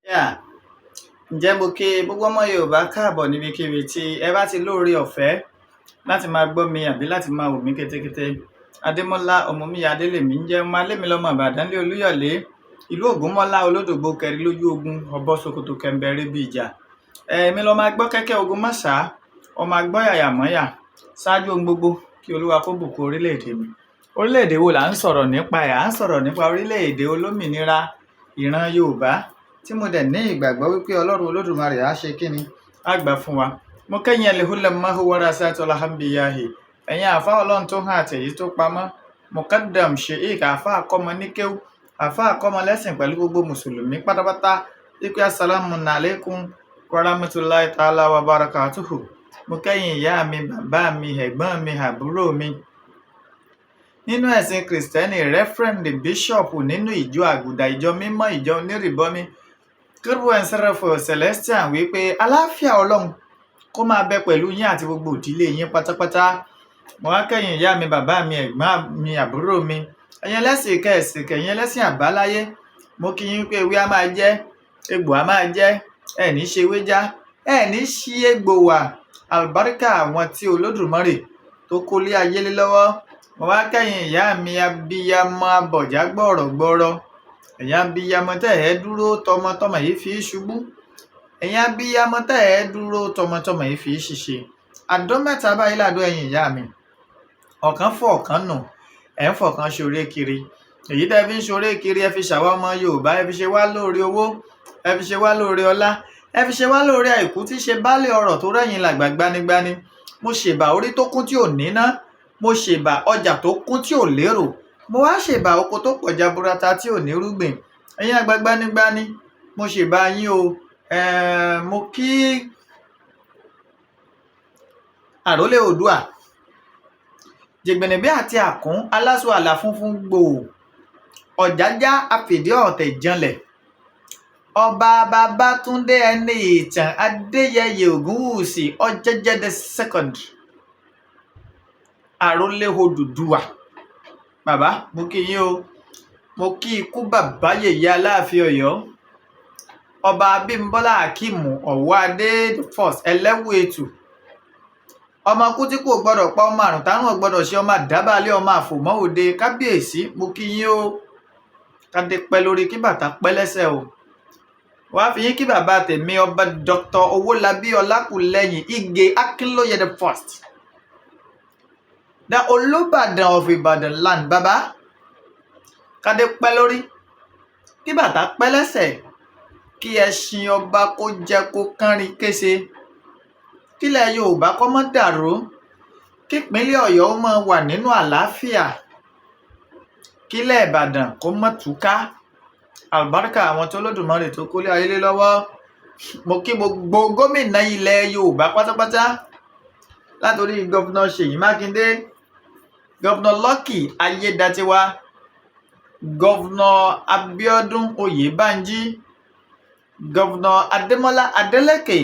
Yeah. Ǹjẹ́ mo kí gbogbo ọmọ Yorùbá káàbọ̀ níbikíbi tí ẹ bá ti lóore ọ̀fẹ́ láti máa gbọ́ mi àbí láti máa wò mí kétékété. Adémọ́lá Ọmọmíyà Adélèmí ń jẹ́ ọmọ Alémilọ́mọ Ìbàdàn lé Olúyọ̀lé, ìlú Ògúnmọ́lá Olódògbò kẹrin lójú ogun, ọbọ̀ Sokoto kẹ̀ǹbẹ̀rẹ̀ bí ìjà. Èmi lọmọ agbọ́ kẹ́kẹ́ ogun mọ́sà, ọmọ agbọ́ yàyà mọ́yà, ṣáájú ohun gbogbo kí Olúwa kó bùkún orílẹ̀-èdè mi. Orílẹ̀-èdè wo là ń sọ̀rọ̀ nípa ẹ̀? À ń sọ̀rọ̀ nípa orílẹ̀-èdè olómìnira ìran Yorùbá tí mo dẹ̀ ní ìgbàgbọ́ wípé Ọlọ́run Olódùmarè á ṣe kíni, á gbà fún wa. Mo kẹ́yìn ẹlẹ́hùlẹ́mọ́hù warasatul anbiyahi, ẹ̀yin àáfà Ọlọ́run tó hàn àtẹ̀yí tó pamọ́, Mukaddam Sheikh, àáfà àkọ́mọ ní kéwú, àáfà àkọ́mọ lẹ́sìn pẹ̀lú gbogbo mùsùlùmí pátápátá wípé assalamu alaikum warahmatullahi ta'ala wa barakatuhu. Mo kẹ́yìn ìyá mi, bàbá mi, ẹ̀gbọ́n mi, àbúrò mi nínú ẹ̀sìn Kìrìsìtẹ́nì, Reverend Bishop nínú ìjọ àgùdà, ìjọ mímọ́, ìjọ onírìbọmi, Kérúbù and Sẹ́ráfù Celestial, wípé aláfíà Ọlọ́run kó máa bẹ pẹ̀lú yín àti gbogbo ìdílé yín pátápátá. Mo wá kẹ́yìn ìyá mi, bàbá mi, ẹ̀gbọ́n mi, àbúrò mi, ẹ̀yin ẹlẹ́sìn kẹ̀sìn, kẹ̀yin ẹlẹ́sìn àbáláyé, mo kí yín pé ewé á máa jẹ́, egbò á máa jẹ́, ẹ̀ ní ṣe ewé já, ẹ̀ ní ṣí egbò wà, àlùbáríkà àwọn tí Olódùmarè tó kó lé ayé lé lọ́wọ́. Mo wá kẹ́yìn ìyá mi abiyamọ abọ̀já gbọ̀rọ̀gbọ̀rọ̀, ẹ̀yin abiyamọ tẹ́ ẹ dúró tọmọtọmọ yìí fi ṣubú, ẹ̀yin abiyamọ tẹ́ ẹ dúró tọmọtọmọ yìí fi ṣìṣe. Àdó mẹ́ta báyìí làdó ẹ̀yin ìyá mi, ọ̀kan fọ̀ ọ̀kan nù, ẹ̀ ń fọ̀kan ṣoré kiri. Èyí tẹ́ fi ń ṣoré kiri, ẹ fi ṣàwa ọmọ Yorùbá, ẹ fi ṣe wá lóore owó, ẹ fi ṣe wá lóore ọlá, ẹ fi ṣe wá lóore àìkú tí ṣe baálé ọrọ̀ tó rẹ̀yìn làgbà gbanigbani. Mo ṣèbà orí tó kún tí ò níná, mo ṣèbà ọjà tó kún tí ò lérò, mo wá ṣèbà oko tó pọ̀ jaburata tí ò ní rúgbìn. Ẹ̀yin àgbà gbanigbani, mo ṣèbà yín o. Mo kí àrólé Oòduà, jìgbìnìbí àti àkún, aláṣọ àlà funfun gbòò, ọ̀jájá afìdí ọ̀tẹ̀ janlẹ̀, ọba Babátúndé ẹni ìtàn Adéyẹyè Ògúnwùsì Ọ̀jẹ̀jẹ̀ the second, àrólé Odùduwà. Bàbá, mo kí yín o. Mo kí ikú bàbá yèyé Aláàfin Ọ̀yọ́, ọba Abímbọ́lá Akeem Ọ̀wọ́adé the first, ẹlẹ́wù ètù, ọmọ kú tí kò gbọdọ̀ pa, ọmọ àrùn tárùn ò gbọdọ̀ ṣe, ọmọ àdábàlẹ̀, ọmọ àfòmọ́ òde. Kábíyèsí, mo kí yín o. Kádé pẹ́ lórí, kí bàtà pẹ́ lẹ́sẹ̀ o. Wàá fi yín kí bàbá tèmi, ọba Dr. Owólabí Ọlákùlẹ́yìn Ìgè Akínlóye the first, the Olúbàdàn of Ìbàdàn land. Bàbá, kádé pẹ́ lórí, kí bàtà pẹ́ lẹ́sẹ̀, kí ẹṣin ọba kó jẹ́ kó kánrin kése, kílẹ̀ Yorùbá kó má dàrú, kípínlẹ̀ Ọ̀yọ́ ó máa wà nínú àlàáfíà, kílẹ̀ Ìbàdàn kó má túká, àlùbáríkà àwọn tó Olódùmarè tó kólé ayé lé lọ́wọ́. Mo kí gbogbo gómìnà ilẹ̀ Yorùbá pátápátá, látòrí Governor Ṣèyí Mákindé, Governor Lucky Ayédatiwa, Governor Abíọ́dún Oyèbánjí, Governor Adémọ́lá Adélékè,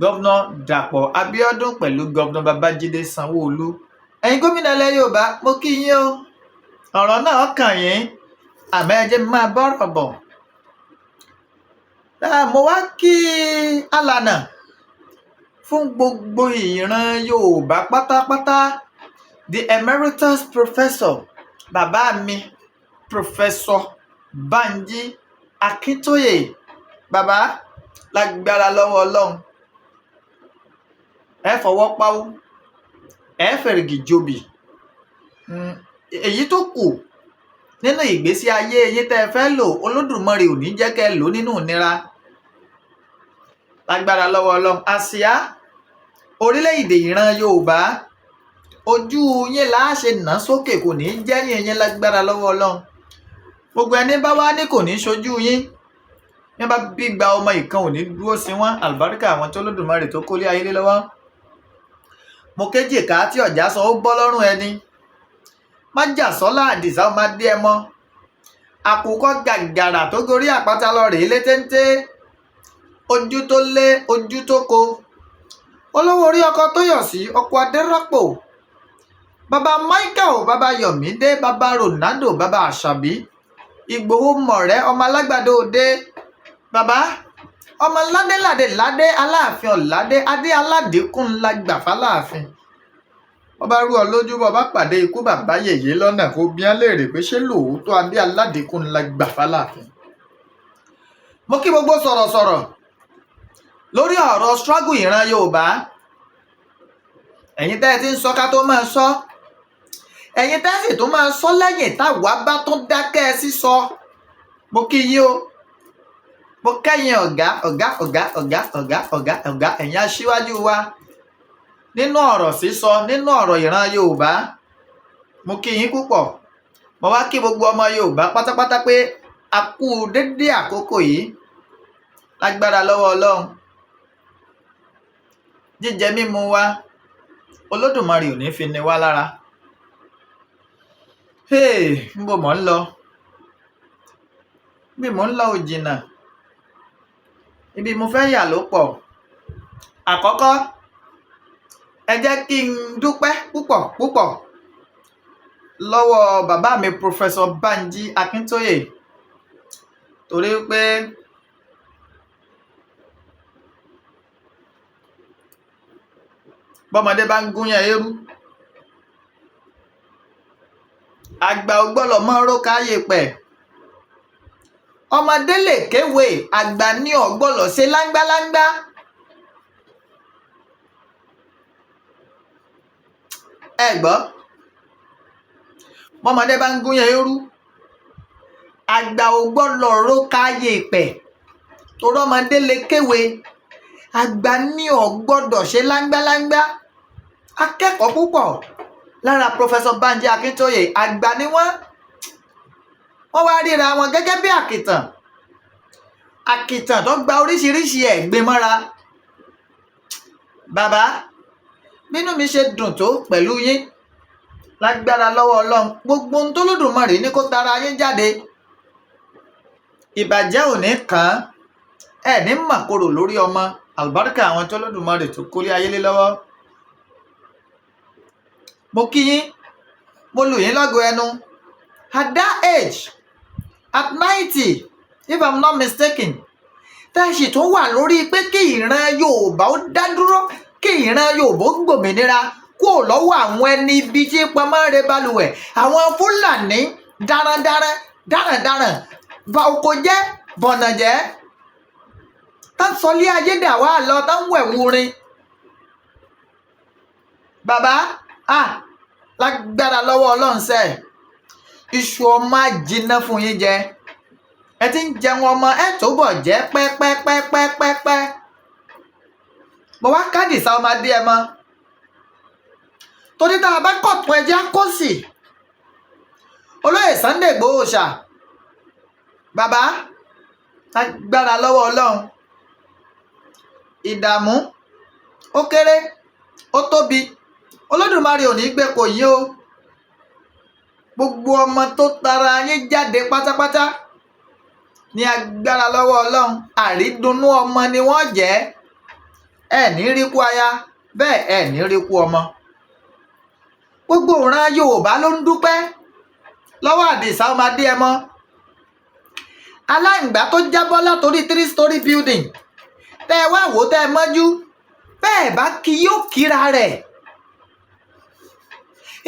Governor Dàpọ̀ Abíọ́dún pẹ̀lú Governor Babájídé Sanwó-Olú. Ẹ̀yin gómìnà ilẹ̀ Yorùbá, mo kí yín o. Ọ̀rọ̀ náà kàn yín, àmọ́ ẹ jẹ́ máa bọ́rọ̀ bọ̀. Mo wá kí alànà fún gbogbo ìran Yorùbá pátápátá, the emeritus professor, bàbá mi, Professor Banji Akíntóyè. Bàbá, lágbára lọ́wọ́ Ọlọ́run, ẹ fọwọ́ páwú, ẹ fẹ̀rìgì jobì. Èyí tó kù nínú ìgbésí ayé yín tẹ́ ẹ fẹ́ lò, Olódùmarè ò ní jẹ́ kẹ́ ẹ lò nínú ìnira, lágbára lọ́wọ́ Ọlọ́run. Àsíá orílẹ̀-èdè ìran Yorùbá, ojú yín là á ṣe nà sókè, kò ní jẹ́ yín, lágbára lọ́wọ́ Ọlọ́run. Gbogbo ẹni bá wá ní kò ní ṣojú yín, ní bá bí gba ọmọ ìkan ò ní dúró sí wọn, àlùbáríkà àwọn tó Olódùmarè tó kólé ayé lé lọ́wọ́. Mo kéjì ká tí ọ̀já sọ ó bọ́ lọ́rùn ẹni májàsọ́lá Àdìsá ọmọ adé ẹ mọ́, àkùkọ gàgàrà tó gorí àpáta lọ rèé lé téńté, ojú tó lé ojú tó ko, olówó orí ọkọ tó yọ̀ sí ọkọ adérọ́pò, bàbá Michael, bàbá Yọ̀mídé, bàbá Ronaldo, bàbá Àṣàbí Ìgbòho, mọ̀rẹ́ ọmọ alágbàdo òde. Bàbá ọmọ ládéládé ládé Aláàfin Ọ̀ládé, adé aládìkún ńlá gbà fáláàfin. Wọ́n bá rú ọ lójú, bọ́ bá pàdé ikú bàbá yèyé lọ́nà, kó bí wọ́n léèrè pé ṣé lóòótọ́ adé aládìkún ńlá gbà fáláàfin. Mo kí gbogbo sọ̀rọ̀sọ̀rọ̀ lórí ọ̀rọ̀ struggle ìran Yorùbá. Ẹ̀yin tẹ́ ẹ ti ń sọ ká tó máa sọ, ẹ̀yin tẹ́ sì tún máa sọ lẹ́yìn táwa bá tún dákẹ́ sísọ, mo kí yín o. Mo kẹ́yìn ọ̀gá ọ̀gá ọ̀gá ọ̀gá ọ̀gá ọ̀gá ọ̀gá, ẹ̀yin aṣíwájú wa nínú ọ̀rọ̀ sísọ, nínú ọ̀rọ̀ ìran Yorùbá, mo kí yín púpọ̀. Mo wá kí gbogbo ọmọ Yorùbá pátápátá pé a kú dédé àkókò yìí. Lágbára lọ́wọ́ Ọlọ́run, jíjẹ mímu wa, Olódùmarè ò ní fi ni wá lára. Hey, níbo mò ń lọ? Bí mò ń lọ ò jìnnà, ibi mo fẹ́ yà ló pọ̀. Àkọ́kọ́, ẹ jẹ́ kí n dúpẹ́ púpọ̀ púpọ̀ lọ́wọ́ bàbá mi, Professor Banji Akíntóyè, torí pé bọ́mọdé bá ń gúnyán eérú, àgbà ò gbọ́dọ̀ mọ́ róka yèpẹ̀. Ọmọdé lè kéwèé, àgbà ní ò gbọ́dọ̀ ṣe láńgbáláńgbá. Ẹ gbọ́, bọ́mọdé bá ń gúnyán eérú, àgbà ò gbọ́dọ̀ róka yèpẹ̀, torí ọmọdé lè kéwèé, àgbà ní ò gbọ́dọ̀ ṣe láńgbáláńgbá. Akẹ́kọ̀ọ́ púpọ̀ lára Professor Banji Akíntóyè, àgbà ni wọ́n. Wọ́n wá ríra wọn gẹ́gẹ́ bí àkìtàn, àkìtàn tó gba oríṣiríṣi ẹ̀gbin mọ́ra. Bàbá, bínú mi ṣe dùn tó pẹ̀lú yín, lágbára lọ́wọ́ Ọlọ́run, gbogbo ohun tó Olódùmarè ní kó tara yín jáde, ìbàjẹ́ ò ní kàn án, ẹ̀ ní màkorò lórí ọmọ. Àlùbáríkà àwọn tó Olódùmarè tó kólé ayé lé lọ́wọ́. Mo kí yín, mo lù yín lọ́gọ ẹnu. At that age, at 90, if I'm not mistaken, tá a sì tún wà lórí pé kí ìran Yorùbá ó dá dúró, kí ìran Yorùbá ó gbòmìnira kúrò lọ́wọ́ àwọn ẹni ibi tí pọnmọ́ rẹ balùwẹ̀, àwọn Fúlàní darandaran darandaran, ba oko jẹ́, bọ̀nà jẹ́, tá ń sọlé ayé dà wá lọ, tá ń wẹ̀ wurin. Bàbá, ah, lágbára lọ́wọ́ Ọlọ́run sẹ́ẹ̀, iṣu ọmọ á jiná fún yín jẹ. Ẹ ti ń jẹun ọmọ, ẹ tó bọ̀ jẹ́ pẹ́pẹ́pẹ́pẹ́pẹ́. Mo wá kádìsá ọmọdé ẹ mọ́, torí tá a bá kọ̀tún ẹjẹ́ á kó sí. Olóyè Sunday Igboho ṣá, bàbá, lágbára lọ́wọ́ Ọlọ́run, ìdààmú ó kéré ó tóbi, Olódùmarè ò ní gbé kò yín o. Gbogbo ọmọ tó tara yín jáde pátápátá, ní agbára lọ́wọ́ Ọlọ́run, àrídùnnú ọmọ ni wọ́n jẹ́. Ẹ ní rí kú aya, bẹ́ẹ̀ ẹ ní rí kú ọmọ. Gbogbo ìran Yorùbá ló ń dúpẹ́ lọ́wọ́ Àdìsá ọmọ Adéẹmọ. Aláǹgbá tó jábọ́ látòrí 3-story building, tẹ́ ẹ wá wò, tẹ́ ẹ mọ́jú bẹ́ẹ̀ bá kí yóò kíra rẹ̀.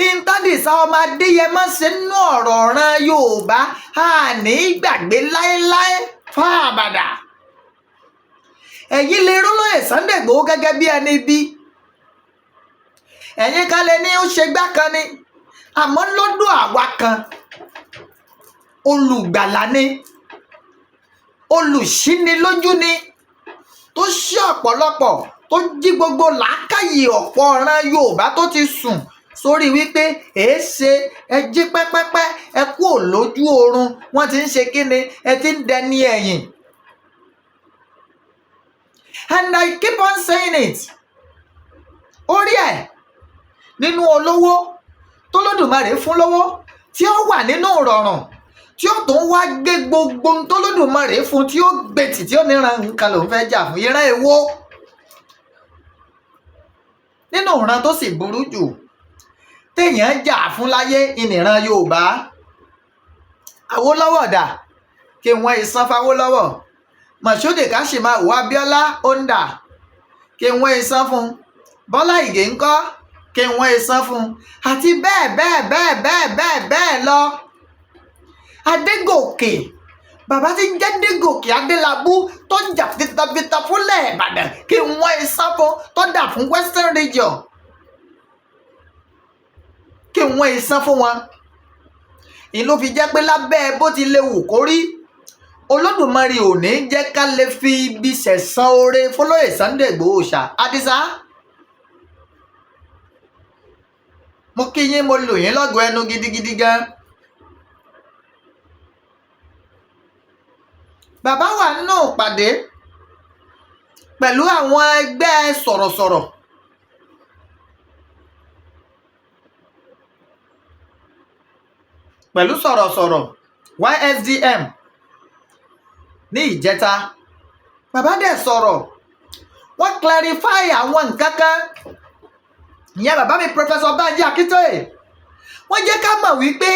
Ìntàdìsá ọmọ Adéyẹmọ ṣe nínú ọ̀rọ̀ ọ̀ràn Yorùbá, a ní gbàgbé láéláé fáàbàdà. Ẹ̀yin lè rólóyè Sunday Igboho gẹ́gẹ́ bí ẹni bí ẹ̀yin kan lè ní ó ṣe gbá kan ni, àmọ́ lọ́dọ̀ àwa kan, olùgbàlà ni, olùṣínilójú ni, tó ṣí ọ̀pọ̀lọpọ̀, tó jí gbogbo làákàyè ọ̀pọ̀ ọ̀ràn Yorùbá tó ti sùn sórí wípé èéṣe ẹ jí pẹ́pẹ́pẹ́, ẹ kú ò lójú oorun, wọ́n ti ń ṣe kíni, ẹ ti ń dẹni ẹ̀yìn. And I keep on saying it, orí ẹ̀ nínú olówó tólódùmarè fún lówó, tí ó wà nínú ìrọ̀rùn, tí ó tún wá gbé gbogbo ohun tólódùmarè fún, tí ó gbé tì, tí ó níran nǹkan lòún fẹ́ jà fún. Ìran èwo nínú ìran tó sì burú jù téèyàn jà fún láyé ìnìran Yorùbá? Awólọ́wọ̀ dà kí wọ́n ìsan fáwólọ́wọ̀. Moshood Kashimawo Abiola onda, kí wọ́n san fún Bọ́lá Ìgè ńkọ́, kí wọ́n san fún, àti bẹ́ẹ̀ bẹ́ẹ̀ bẹ́ẹ̀ bẹ́ẹ̀ bẹ́ẹ̀ bẹ́ẹ̀ lọ. Adégòkè, bàbá tí ń jẹ́ Adégòkè Adélábù tó ń jà fitafita fúnlẹ̀ Ìbàdàn, kí wọ́n san fún, tó dà fún Western Region, kí wọ́n san fún wọn. Ìlú fi jẹ́ pé lábẹ́ bó ti lè wù kó rí, Olódùmarè ò ní jẹ́ ká lè fi ibi sẹ̀san oore fọlọ́yè Sunday Igboho ṣá. Àdìsá, mo kí yín, mo lù yín lọ́gọ̀ọ́ ẹnu gidigidi gan. Bàbá wà nínú ìpàdé pẹ̀lú àwọn ẹgbẹ́ sọ̀rọ̀sọ̀rọ̀. Pẹ̀lú sọ̀rọ̀sọ̀rọ̀ YSDM ní ìjẹta, bàbá dẹ̀ sọ̀rọ̀, wọ́n clarify àwọn nǹkan kan. Ìyẹn bàbá mi Professor Banji Akintoye, wọ́n jẹ́ ká mọ̀ wípé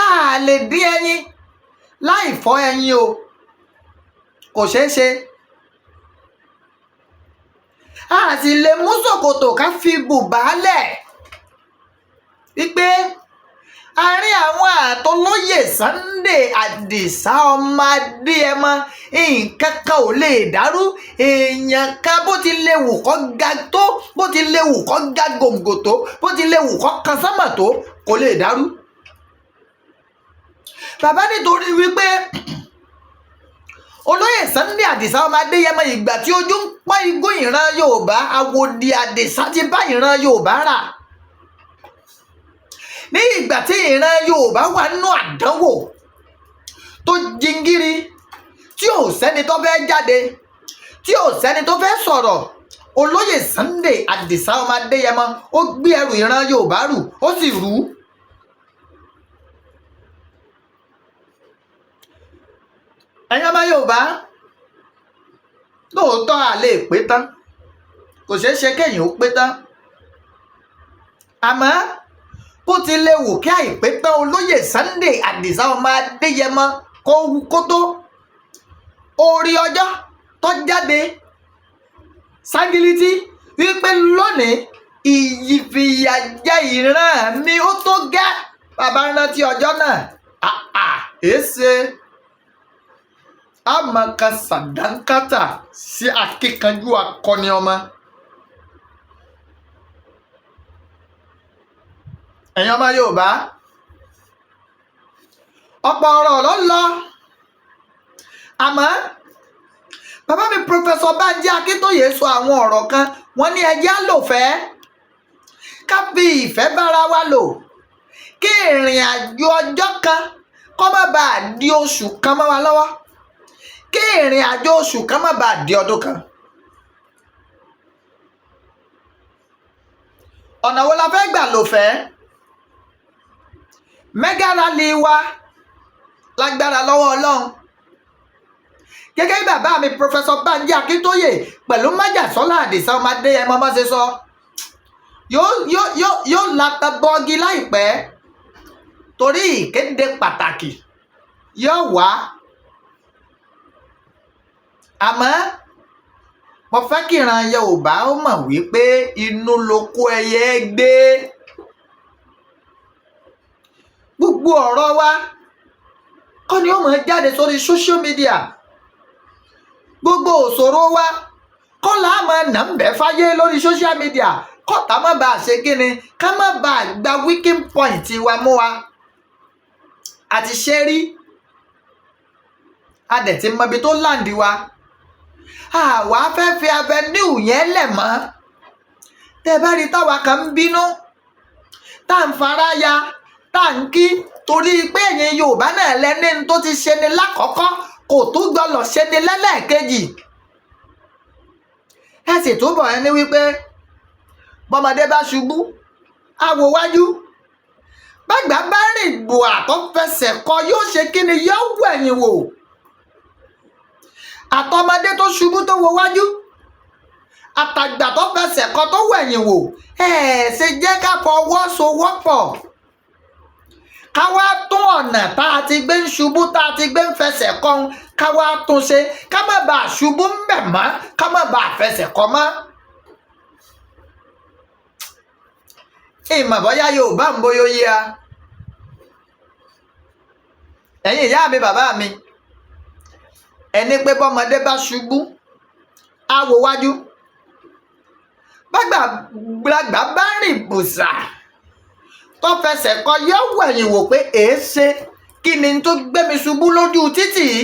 a lè dín ẹyin láì fọ́ ẹyin o, kò ṣeé ṣe. A sì lè mú ṣòkòtò ká fi bùbá lẹ̀ wípé àárín àwọn àtọlóyè Sunday Adisa ọmọ Adéyẹmọ nǹkan kan ò lè dàrú. Èèyàn kan bó ti lè wù kó ga tó, bó ti lè wù kó ga gòǹgò tó, bó ti lè wù kó kan sánmà tó, kò lè dàrú. Bàbá nítorí wípé olóyè Sunday Adisa ọmọ Adéyẹmọ, ìgbà tí ojú ń pọ́n igún ìran Yorùbá, àwòdì Adisa ti bá ìran Yorùbá rà. Ní ìgbà tí ìran Yorùbá wà nínú àdánwò tó jingiri, tí ò sẹ́ni tó fẹ́ jáde, tí ò sẹ́ni tó fẹ́ sọ̀rọ̀, olóyè Sunday Adisa ọmọ Adéyẹmọ ó gbé ẹrù ìran Yorùbá rù, ó sì rù ú. Ẹ̀yin ọmọ Yorùbá, lóòótọ́ a lè pé tán, kò ṣeé ṣe kéèyàn ó pé tán, àmọ́ bó ti lè wù kí àìpé tán olóyè Sunday Adisa ọmọ Adéyẹmọ kó tó orí ọjọ́ tó jáde ságilítì wípé lónìí ìfìyàjẹ ìran mi ó tó gẹ́. Bàbá rántí ọjọ́ náà, èéṣe àmọ̀ka sàdánkátà sí akíkanjú akọni ọmọ. Ẹ̀yin ọmọ Yorùbá, ọ̀pọ̀ ọ̀rọ̀ ló ń lọ, àmọ́ bàbá mi Professor Banji Akintoye sọ àwọn ọ̀rọ̀ kan. Wọ́n ní ẹjẹ́ á lò fẹ́, ká fi ìfẹ́ bára wa lò, kí ìrìn àjò ọjọ́ kan kó má bàa di oṣù kan mọ́ wa lọ́wọ́, kí ìrìn àjò oṣù kan má bàa di ọdún kan. Ọ̀nà wo la fẹ́ gbà lò fẹ́? Mega rally wa lágbára lọ́wọ́ Ọlọ́run, gẹ́gẹ́ bí bàbá mi Professor Banji Akintoye pẹ̀lú májàsọ́lá Àdìsá ọmọ Adéyẹmọ bá ṣe sọ, yóò lata bọ́ọ̀gì láìpẹ́, torí ìkéde pàtàkì yóò wá. Àmọ́ mo fẹ́ kí ìran Yorùbá ó mọ̀ wípé inú ló kó ẹyẹ gbé. Gbogbo ọ̀rọ̀ wa kọ́ ni ó máa jáde sórí social media, gbogbo òṣòro wa kọ́ là á máa nà ń bẹ́ fáyé lórí social media, kọ́ta má bàa ṣe kíni, ká má bàa gba weaking point wa mú wa. Àti ṣe rí, a dẹ̀ ti mọ ibi tó láǹdì wa, àwa fẹ́ fi avenue yẹn lẹ̀ mọ́. Tẹ́ bá rí táwa kan ń bínú, tá à ń fara ya, tá à ń kí, torí pé ẹ̀yin Yorùbá náà lẹ́ni tó ti ṣe ni lákọ̀ọ́kọ́ kò tó gbọ́dọ̀ ṣe ni lẹ́lẹ́ẹ̀kejì. Ẹ sì túbọ̀ ẹni wípé bọ́mọdé bá ṣubú á wo wájú, bàgbà bá rìn bùà tó fẹsẹ̀ kọ yóò ṣe kí ni, yóò wẹ̀yìn wò. Àtọmọdé tó ṣubú tó wo wájú, àtàgbà tó fẹsẹ̀ kọ tó wẹ̀yìn wò, ẹ ṣe jẹ́ ká fọwọ́sowọ́pọ̀, Ká wá tún ọ̀nà tá a ti gbé ń ṣubú, tá a ti gbé ń fẹsẹ̀ kọ́, ká wá tún ṣe, ká má bàa ṣubú ń bẹ̀ mọ́, ká má bàa fẹsẹ̀ kọ́ mọ́. Ìmọ̀ bọ́yá Yorùbá ń bóyó yí a. Ẹ̀yin ìyá mi, bàbá mi, ẹni pé bọ́mọdé bá ṣubú, á wo wájú, bàgbàlagbà bá rìn bùsà tó fẹsẹ̀ kọ, yóò wẹ̀yìn wò pé èéṣe, kí ni tó gbé mi ṣubú lójú títì yìí?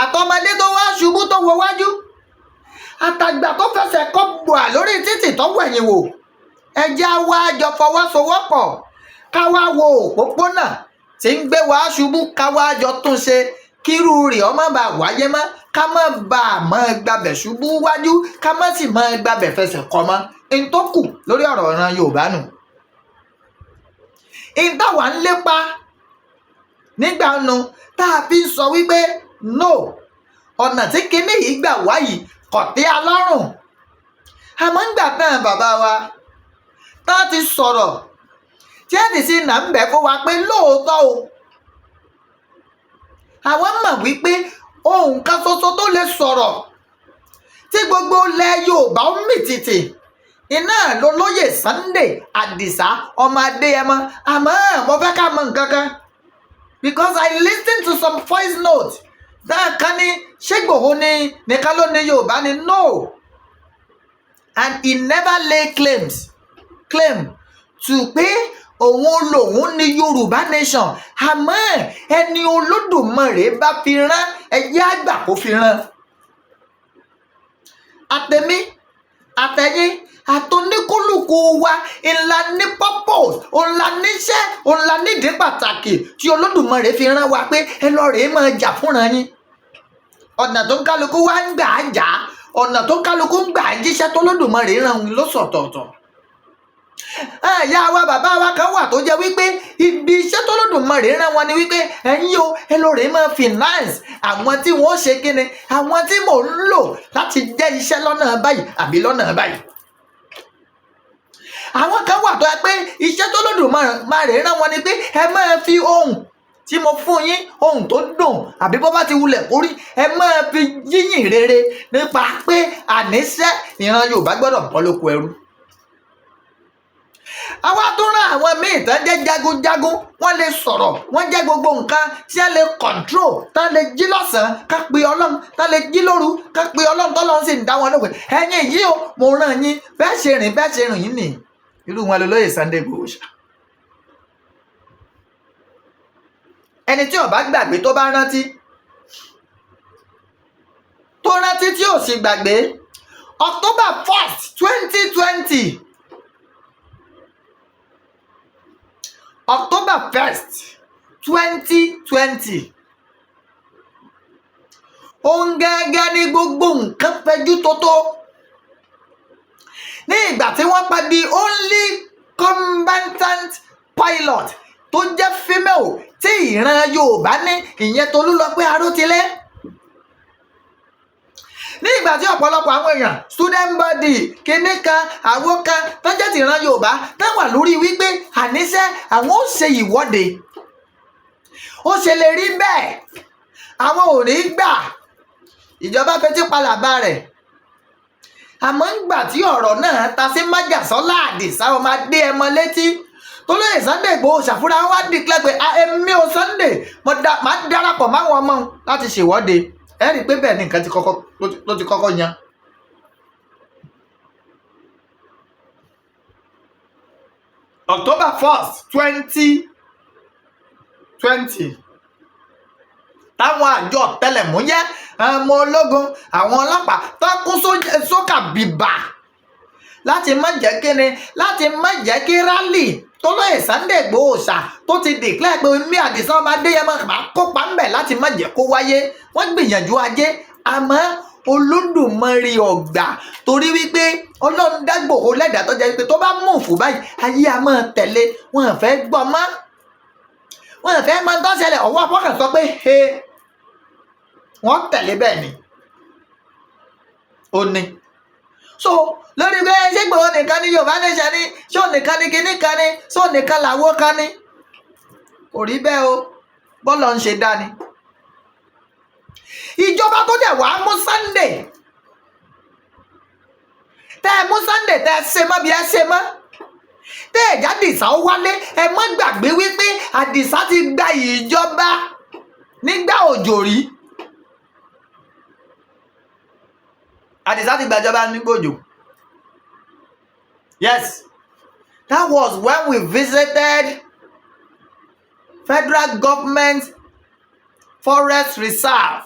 Àtọmọdé tó wá ṣubú tó wo wájú, àtàgbà tó fẹsẹ̀ kọ bùà lórí títì tó wẹ̀yìn wò, ẹ jẹ́ á wá jọ fọwọ́sowọ́pọ̀, ká wá wo òpópónà tí ń gbé wá ṣubú, ká wá jọ tún ṣe, kírú rẹ̀ ó má bàa wáyé mọ́, ká má bàa máa gbabẹ̀ ṣubú wájú, ká má sì máa gbabẹ̀ fẹsẹ̀ kọ mọ́. N tó kù lórí ọ̀rọ̀ ìran Yorùbá nù. N táwa ń lépa nígbà nu tá a fi ń sọ wípé no, ọ̀nà tí kinní yìí gbà wá yìí kò tẹ́ a lọ́rùn. Àmọ́ ńgbà tán bàbá wa tá a ti sọ̀rọ̀ tí ẹ̀ sì nà ń bẹ̀ fún wa pé lóòótọ́ o, àwọn mọ̀ wípé ohun kan ṣoṣo tó lè sọ̀rọ̀ tí gbogbo ilẹ̀ Yorùbá ó mì tìtì iná lolóyè Sunday Adisa ọmọ Adéyẹmọ. Àmọ́ mo fẹ́ ká mọ nǹkan kan, because I listen to some voice note dáa kan ní ṣé Ìgbòho ní nìkan ló ní Yorùbá ni. No, and he never lay claim to pé òun lòun ní Yorùbá nation. Àmọ́ ẹni Olódùmarè bá fi rán, ẹyẹ àgbà kó fi rán. Àtẹ̀mí, àtẹ̀yìn, àtòníkúlùkù wa ńlá ní purpose, ńlá níṣẹ́, ńlá nídìí pàtàkì tí Olódùmarè fi rán wa pé ẹ lọ rèé máa jà fúnra yín. Ọ̀nà tó ń kálukú wá ń gbà á jà, ọ̀nà tó ń kálukú ń gbà á jíṣẹ́ tó Olódùmarè rán òun ló sọ̀tọ̀ọ̀tọ̀. Ìyá wa, bàbá wa kan wà tó jẹ́ wípé ibi iṣẹ́ tó Olódùmarè rán wọn ni wípé ẹ̀yin o, ẹ lọ rèé máa finance àwọn tí wọ́n ṣe kíni, àwọn tí mò ń lò láti jẹ́ iṣẹ́ lọ́nà báyìí àbí lọ́nà báyìí. Àwọn kan wà tó yẹ pé iṣẹ́ tó Olódùmarè rán wọn ni pé ẹ máa fi ohùn tí mo fún yín, ohùn tó dùn àbí bó bá ti wulẹ̀ kórí, ẹ máa fi yíyìn rere nípa pé àníṣe ìran Yorùbá gbọ́dọ̀ bọ́ lóko ẹrú. Àwa tó rán àwọn míì tán jẹ́ jagunjagun, wọ́n lè sọ̀rọ̀, wọ́n jẹ́ gbogbo nǹkan tí wọ́n lè control, tán lè jí lọ́sàn-án ká pe Ọlọ́run, tán lè jí lóru ká pe Ọlọ́run, tọ́lọ́run sì ń dá wọn lóhùn. Ẹ̀yin yìí o, mo rán yín, bẹ́ẹ̀ ṣe rìn, bẹ́ẹ̀ ṣe rìn yín nì. Irú wọn lolóyè Sunday Igboho ṣá. Ẹni tí ó bá gbàgbé, tó bá rántí, tó rántí tí ò sì gbàgbé, October 1st, 2020, October 1st, 2020, òun gẹ́gẹ́ ní gbogbo nǹkan fẹjú tótó ní ìgbà tí wọ́n pa the only combatant pilot tó jẹ́ female tí ìran Yorùbá ní, ìyẹn Tolúlọpẹ́ Arótilé. Ní ìgbà tí ọ̀pọ̀lọpọ̀ àwọn èèyàn, student body, kinní kan, àwo kan, tó jẹ́ ti ìran Yorùbá, tó wà lórí wípé àníṣe àwọn ó ṣe ìwọ́de, ó ṣe lè rí bẹ́ẹ̀, àwọn ò ní gbà. Ìjọba fetí palàbà rẹ̀. Àmọ́ ńgbà tí ọ̀rọ̀ náà ta sí májàsọ́lá Àdìsá ọmọ Adéẹmọ létí, tolóyè Sunday Igboho ṣàfúrà wá declare pé èmi ò Sunday, mo da máa darapọ̀ máwọn ọmọ láti ṣèwọ́de. Ẹ rí i pé bẹ́ẹ̀ ni nǹkan ti kọ́kọ́ ló ti kọ́kọ́ yan. October 1st, 2020, táwọn àjọ ọ̀tẹlẹ̀múyẹ́, ọmọ ológun, àwọn ọlọ́pàá tó kún sókà bìbà láti má jẹ́ kíni, láti má jẹ́ kí rally tólóyè Sunday Igboho ṣá tó ti declare pé mi Àdìsá ọmọ Adéyẹmọ máa kópa ńbẹ̀, láti má jẹ́ kó wáyé. Wọ́n gbìyànjú ajé, àmọ́ Olódùmarè ọ̀gbà, torí wípé Ọlọ́run dá Ìgbòho lẹ́dàá tó jẹ́ wípé tó bá mú òfò báyìí, ayé a máa tẹ̀lé. Wọn ò fẹ́ gbọ́ mọ́, wọn ò fẹ́ mọ tó ṣẹlẹ̀. Ọwọ́ afọ́kàn sọ pé he, wọ́n tẹ̀lé bẹ́ẹ̀ ni ó ní. So lórí pé ṣé Ìgbòho nìkan ní Yorùbá nation ni, ṣé òun nìkan ní kinní kan ni, ṣé òun nìkan làwọ́ kan ni. Kò rí bẹ́ẹ̀ o, bọ́lọ̀ ń ṣe dání. Ìjọba tó dẹ̀ wá mú Sunday, tẹ́ ẹ mú Sunday, tẹ́ ẹ ṣe mọ́ bí ẹ ṣe mọ́, tẹ́ ẹ já Àdìsá ó wálé. Ẹ má gbàgbé wípé Àdìsá ti gba ìjọba nígbà òjò rí. Àdìsá ti gbàjọba nígbà òjò. Yes, that was when we visited federal government forest reserve,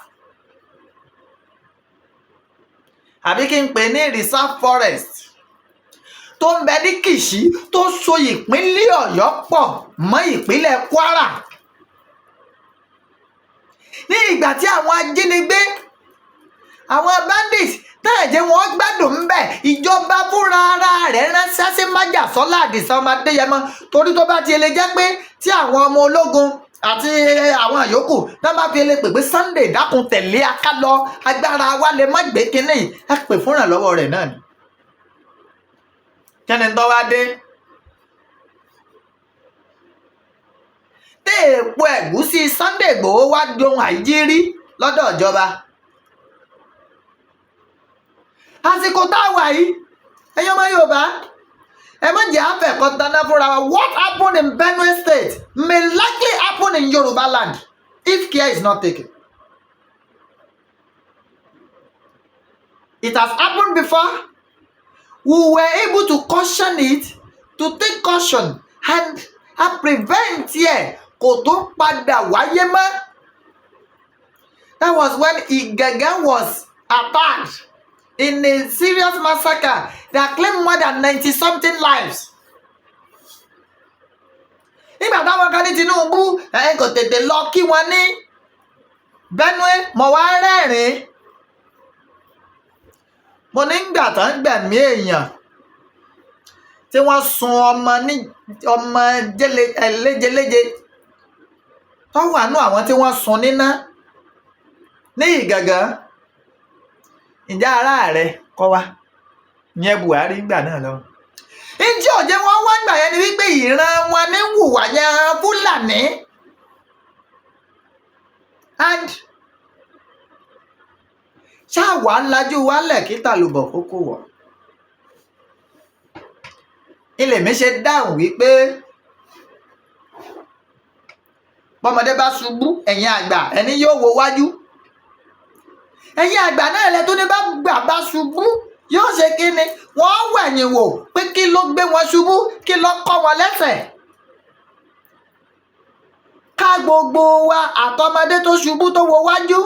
àbí kí n pè ní reserve forest tó ń bẹ ní Kìṣí, tó so ìpínlẹ̀ Ọ̀yọ́ pọ̀ mọ́ ìpínlẹ̀ Kwara, ní ìgbà tí àwọn ajínigbé, àwọn bandits tẹ́ẹ̀ jẹ́ wọ́n gbádùn ń bẹ̀. Ìjọba fúnra ara rẹ̀ ránṣẹ́ sí Májàsọ́lá Àdìsá ọmọ Adéyẹmọ, torí tó bá ti lè jẹ́ pé tí àwọn ọmọ ológun àti àwọn yòókù náà bá fi lè pè pé Sunday, dákun, tẹ̀lé akálọ, agbára wa lè má gbé kínní, ẹ pè fúnra lọ́wọ́ rẹ̀ náà ni. Kẹ́ni tó wá dé téèpo ẹ̀gúsí Sunday Ìgbòho wá dohun àìjírí lọ́dọ̀ ìjọba. Àsìkò tá a wà yìí, ẹ̀yin ọmọ Yorùbá, ẹ má jẹ́ àfẹ̀kọ́ taná fúnra wa. What happened in Benue State may likely happen in Yoruba land if care is not taken. It has happened before. We were able to caution it, to take caution and prevent ẹ̀ kò tó padà wáyé mọ́. That was when Igangan was attacked in a serious massacre that claimed more than 90-something lives. Nígbà táwọn kan ní Tinubu ẹ kò tètè lọ kí wọn ní Benue, mo wá rẹ́rìn-ín. Mo ní gbà tán gbẹ̀mí èèyàn tí wọ́n sun ọmọ ní ọmọ léjeléje tó wà nú àwọn tí wọ́n sun níná ní Ìgàngán, ǹjẹ́ ará rẹ kọ́ wa ìyẹn Buhari gbà náà lọ. Ǹjẹ́ òjẹ́ wọn wá gbà yẹn ni wípé ìran wọn ní wùwà yẹn, Fúlàní, and ṣáà wàá lajú wálẹ̀ kí tàlùbọ̀ kókó wọ̀. Ilé mi ṣe dáhùn wípé bọ́mọdé bá ṣubú, ẹ̀yin àgbà ẹni yóò wo wájú. Ẹ̀yin àgbà náà lẹ tó ní bá gbà bá ṣubú, yóò ṣe kí ni? Wọ́n wẹ̀yìn wò pé kí ló gbé wọn ṣubú, kí ló kọ́ wọn lẹ́sẹ̀. Ká gbogbo wa, àtọmọdé tó ṣubú tó wo wájú,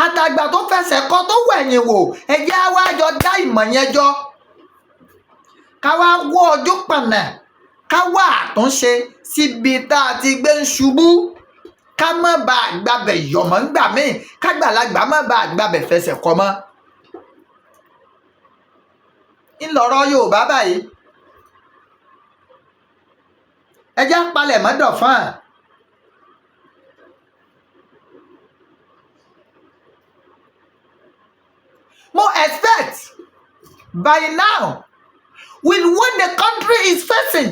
àtàgbà tó fẹsẹ̀ kọ́ tó wẹ̀yìn wò, ẹ jẹ́ á wá jọ dá ìmọ̀ yẹn jọ, ká wá wọ́ ọjọ́ pọ̀nà, ká wá àtúnṣe síbi tá a ti gbé ń ṣubú, ká má bàa gbabẹ̀ yọ̀mọ́ ńgbà míì, kágbàlagbà má bàa gbabẹ̀ fẹsẹ̀ kọ́ mọ́. Ńlọrọ̀ Yorùbá báyìí, ẹ jẹ́ palẹ̀ mọ́ dọ̀fán. Mo expect by now, with what the country is facing,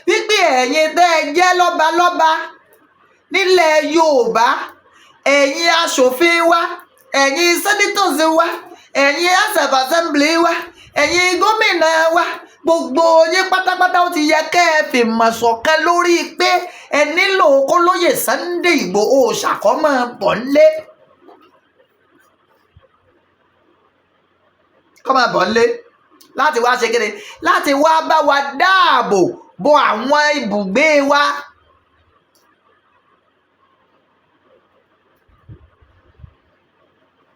wípé ẹ̀yin tẹ́ ẹ jẹ́ lọ́balọ́ba nílẹ̀ Yorùbá, ẹ̀yin aṣòfin wa, ẹ̀yin senators wa, ẹ̀yin House of Assembly wa, ẹ̀yin gómìnà wa, gbogbo yín pátápátá, ó ti yẹ kẹ́ ẹ fìmọ̀ ṣọ̀kan lórí pé ẹ nílò kólóyè Sunday Ìgbòho ṣàkọ́mọ́ bọ̀ ńlé, kọ́ máa bọ̀ ńlé láti wá ṣe kéde, láti wá bá wa dáàbò bo àwọn ibùgbé wa.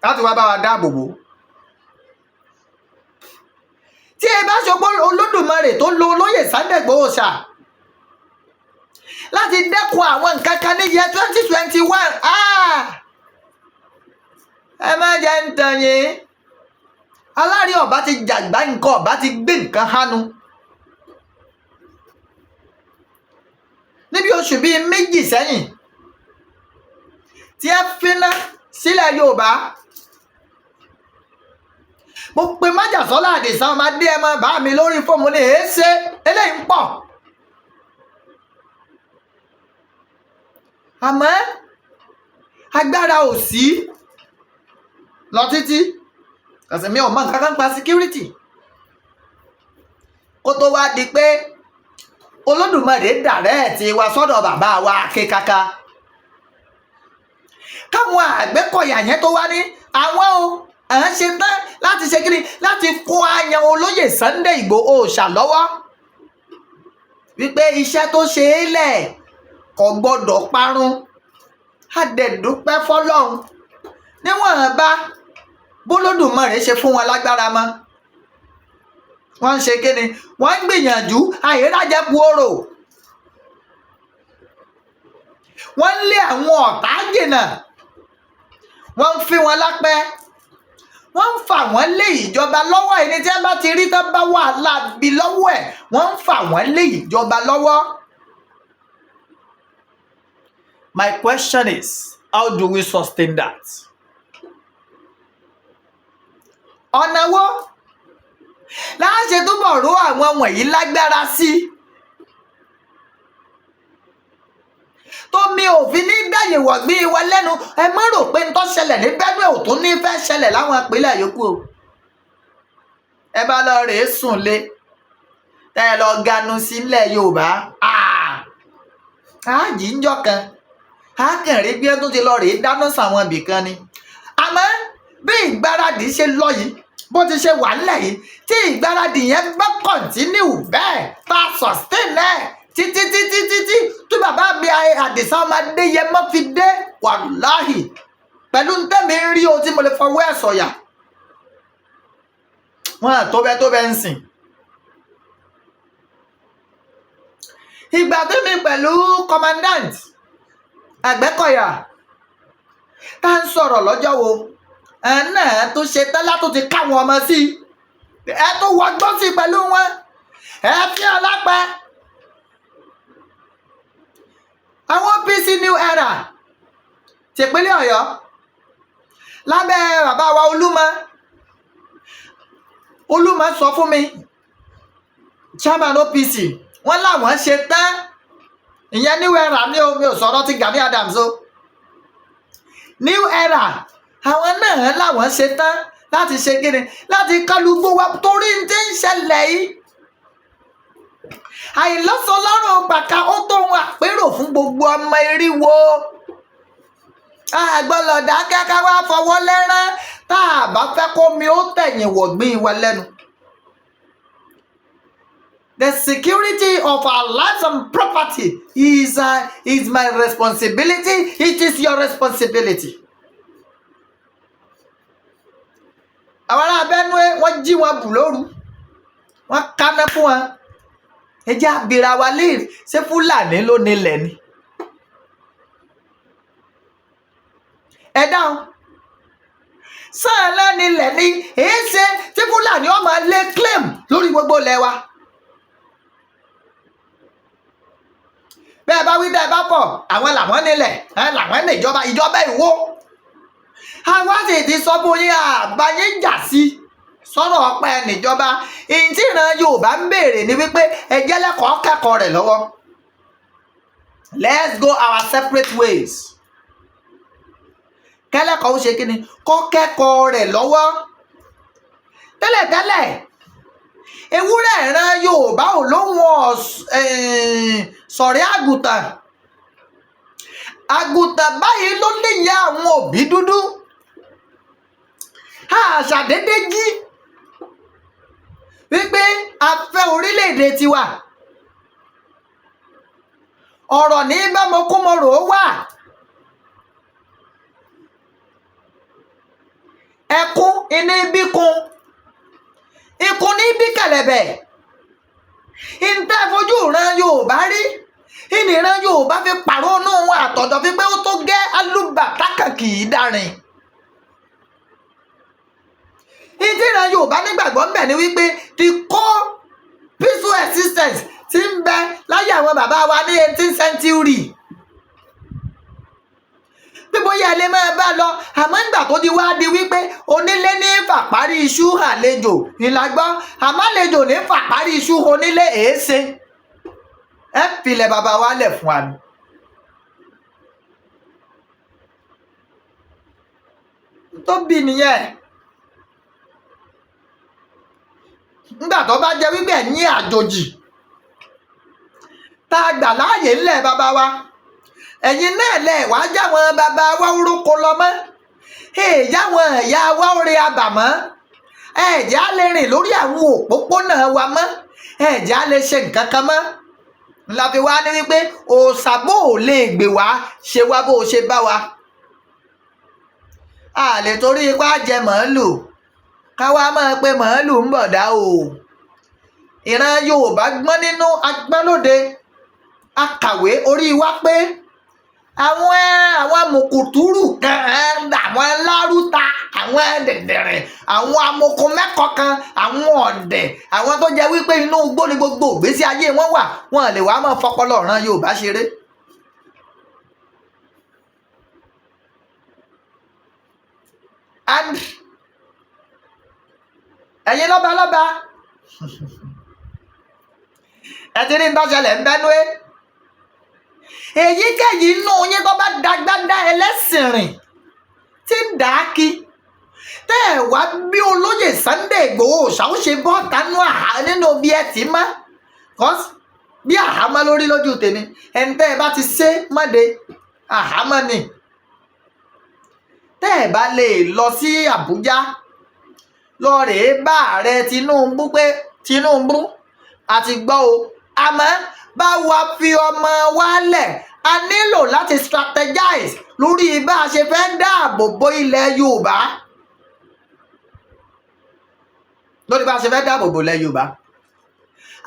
Láti wá bá wa dáàbò bò. Tí ẹ bá ṣe Olódùmarè tó lo olóyè Sunday Igboho ṣá láti dẹ́kun àwọn nǹkan kan ní year 2021, ẹ má jẹ́ ń tàn yín, aláàrí ọba ti jàgbá, nǹkan ọba ti gbé nǹkan hánu. Níbi oṣù bíi 2 sẹ́yìn tí ẹ finá sílẹ̀ Yorùbá, mo pe Májàsọ́lá Àdìsá ọmọ Adéẹmọ bá mi lórí fóònù ní èéṣe eléyìí ń pọ̀. Àmọ́ agbára ò sí lọ títí kàsìmí ò mọ nǹkan kan pa security kó tó wá di pé Olódùmarè direct wa sọ́dọ̀ bàbá wa Akékaka, káwọn Àgbẹ̀kọ̀yà yẹn tó wá ní àwọn o à ń ṣe tán láti ṣe kiri láti kó ayan olóyè Sunday Ìgbòho Òòṣà lọ́wọ́, wípé iṣẹ́ tó ṣe é lẹ̀ kò gbọ́dọ̀ parun. Á dẹ̀ dúpẹ́ fọlọ́run níwọ̀n bá bólódùmarè ṣe fún wọn lágbára mọ́. Wọ́n ń ṣe kíni, wọ́n ń gbìyànjú àìrájẹpù orò, wọ́n ń lé àwọn ọ̀tá jìnnà, wọ́n ń fi wọn lápẹ́, wọ́n ń fà wọ́n lé ìjọba lọ́wọ́. Ẹni tí wọ́n bá ti rí tán bá wàhálà bí lọ́wọ́ ẹ̀, wọ́n ń fà wọ́n lé ìjọba lọ́wọ́. My question is, how do we sustain that? Ọ̀nà wo láṣẹ túbọ̀ ró àwọn wọ̀nyí lágbára sí tómi òfin ní gbẹ̀yìn wọ̀gbìn wa lẹ́nu? Ẹ má rò pé ń tó ṣẹlẹ̀ ní Benue ò tún ní fẹ́ ṣẹlẹ̀ láwọn ìpínlẹ̀ yòókù o. Ẹ bá lọ rèé sùn lé, tẹ́ ẹ lọ ganu sílẹ̀ Yorùbá, ààjì ń jọ kan á kàn rí bí ẹ tún ti lọ rèé dáná sàwọn ibì kan ni. Àmọ́ bí ìgbáradì ṣe lọ yìí, bó ti ṣe wà nílẹ̀ yìí, tí ìgbáradì yẹn bá continue bẹ́ẹ̀, tá a sustain ẹ̀ títí títí títí tí bàbá mi Àdìsá ọmọ Adéyẹmọ fi dé, wàláhì, pẹ̀lú ntẹ́mi ń rí o tí mo lè fọwọ́ ẹ̀ sọ̀yà, wọn à tó bẹ́ẹ̀ tó bẹ́ẹ̀ ń sìn. Ìgbà tẹ́mi pẹ̀lú commandant Àgbẹ̀kọ̀yà tá ń sọ̀rọ̀ lọ́jọ́ wo ẹ̀ náà tó ṣe tẹ́lá tó ti káwọn ọmọ sí ẹ tó wọgbọ́n sí pẹ̀lú wọn ẹ fi ọlápẹ́ àwọn OPC New Era tìpínlẹ̀ Ọ̀yọ́ lábẹ́ bàbá wa Olúmọ. Olúmọ sọ fún mi, chairman OPC, wọ́n láwọn ṣe tán. Ìyẹn New Era ní o, mi ò sọ̀rọ̀ ti Gani Adams o. New Era, àwọn náà láwọn ṣe tán láti ṣe kíni, láti kálukú wa, torí tí ń ṣẹlẹ̀ yìí, àìlọ́sọlọ́rùn pàkà ó tóun àpérò fún gbogbo ọmọ eriwo. Àgbọ̀lọ̀ dákẹ́ ká wá fọwọ́ lẹ́rán tá a bá fẹ́ kó mi ó tẹ̀yìn wọ̀gbìn wa lẹ́nu. The security of our lives and property is my responsibility. It is your responsibility. Àwọn ará Benue, wọ́n jí wọn bù lóru, wọ́n kaná fún wọn. Ẹ jẹ́ àbíra wa léèrè, ṣé Fúlàní ló nílẹ̀ ni? Ẹ dáhùn, sáà náà nílẹ̀ ni? Èé ṣe tí Fúlàní ó máa lé claim lórí gbogbo ilẹ̀ wa? Bẹ́ẹ̀ bá wí bẹ́ẹ̀ bá pọ̀, àwọn làwọn nílẹ̀, làwọn níjọba, ìjọba ìwó. Àwa sì ti sọ fún yín, àbáyé jà sí sọ̀rọ̀ ọpẹ́ níjọba. Ìyìn tí ìran Yorùbá ń béèrè ni wípé ẹ jẹ́ lẹ́kọ̀ọ́ kẹ́kọ̀ọ́ rẹ̀ lọ́wọ́. Let's go our separate ways. Kẹ́lẹ́kọ̀ọ́ ó ṣe kí ni, kó kẹ́kọ̀ọ́ rẹ̀ lọ́wọ́. Tẹ́lẹ̀tẹ́lẹ̀, ewúrẹ́ ìran Yorùbá ò lóhun sọ̀rí àgùntàn. Àgùntàn báyìí ló níyà àwọn òbí dúdú. Àṣàdédé jí wípé a fẹ́ orílẹ̀-èdè tiwa. Ọ̀rọ̀ ní bámokúmọ̀rò wà. Ẹkún iní bíkun, ikun ní bí kẹ̀lẹ̀bẹ̀. Ìntẹ́ fojú ìran Yorùbá rí, ìnìran Yorùbá fi pàrónú wọn àtọ̀dọ̀ fi pé ó tó gẹ́ alúbàtà kan kì í dárin. Ìdí ìran Yorùbá nígbàgbọ́ ńbẹ̀ ni wípé the core peaceful existence ti ń bẹ láyé àwọn bàbá wa ní 18th century, pé bóyá ẹ lè máa bá lọ. Àmọ́ nígbà tó di wá di wípé onílé ní fàparí iṣu àlejò ìlàgbọ́, àmọ́ àlejò ní fàparí iṣu onílé, èéṣe ẹ filẹ̀ bàbá wa lẹ̀ fún wa ni. Tó bí nìyẹn. Nígbà tó bá jẹ́ wípé ẹ̀yin àjòjì tá a gbà láàyè ńlẹ̀ bàbá wa, ẹ̀yin náà lẹ̀ wá jáwọn bàbá wa oróko lọ mọ́, èèyàwọn ìyá wa ó re abàmọ́, ẹ̀jẹ̀ á lè rìn lórí àwọn òpópónà wa mọ́, ẹ̀jẹ̀ á lè ṣe nǹkan kan mọ́, ńlá fi wá ní wípé òòṣà bó ò lè gbè wá ṣe wá bó o ṣe bá wa. A lè torí ipá jẹ màálù ká wá máa pe màálù ń bọ̀dá o. Ìran Yorùbá gbọ́n nínú, agbọ́n lóde, akàwé, orí wa pé àwọn mùkùtùrù kan, àwọn lárúta, àwọn dẹ̀dẹ̀rẹ̀, àwọn amokun mẹ́kọ̀ọ́ kan, àwọn ọ̀dẹ̀, àwọn tó jẹ́ wípé inú igbó ni gbogbo ìgbésí ayé wọn wà, wọn lè wá máa fọpọlọ ọ̀ràn Yorùbá ṣeré. And ẹ̀yin lọ́balọ́ba, ẹ ti rí ń tọ́ṣẹlẹ̀ ń Benue. Èyíkéyìí inú yín tó bá dagbádá ẹlẹ́sìn rìn tí ń dà á kí, tẹ́ ẹ̀ wá bí olóyè Sunday Igboho ṣàó ṣe bọ́ tánú nínú bí ẹ ti mọ́, bí àhámọ́ lórí lójú tèmi, ẹni tẹ́ ẹ bá ti ṣe mọ́de àhámọ́ ni. Tẹ́ ẹ bá lè lọ sí Àbújá lọ rèé bá ààrẹ Tinubu pé Tinubu àti gbọ́ o, àmọ́ bá wa fi ọmọ wa lẹ̀, a nílò láti strategize lórí bá a ṣe fẹ́ dáàbò bo ilẹ̀ Yorùbá, lórí bá a ṣe fẹ́ dáàbò bo ilẹ̀ Yorùbá,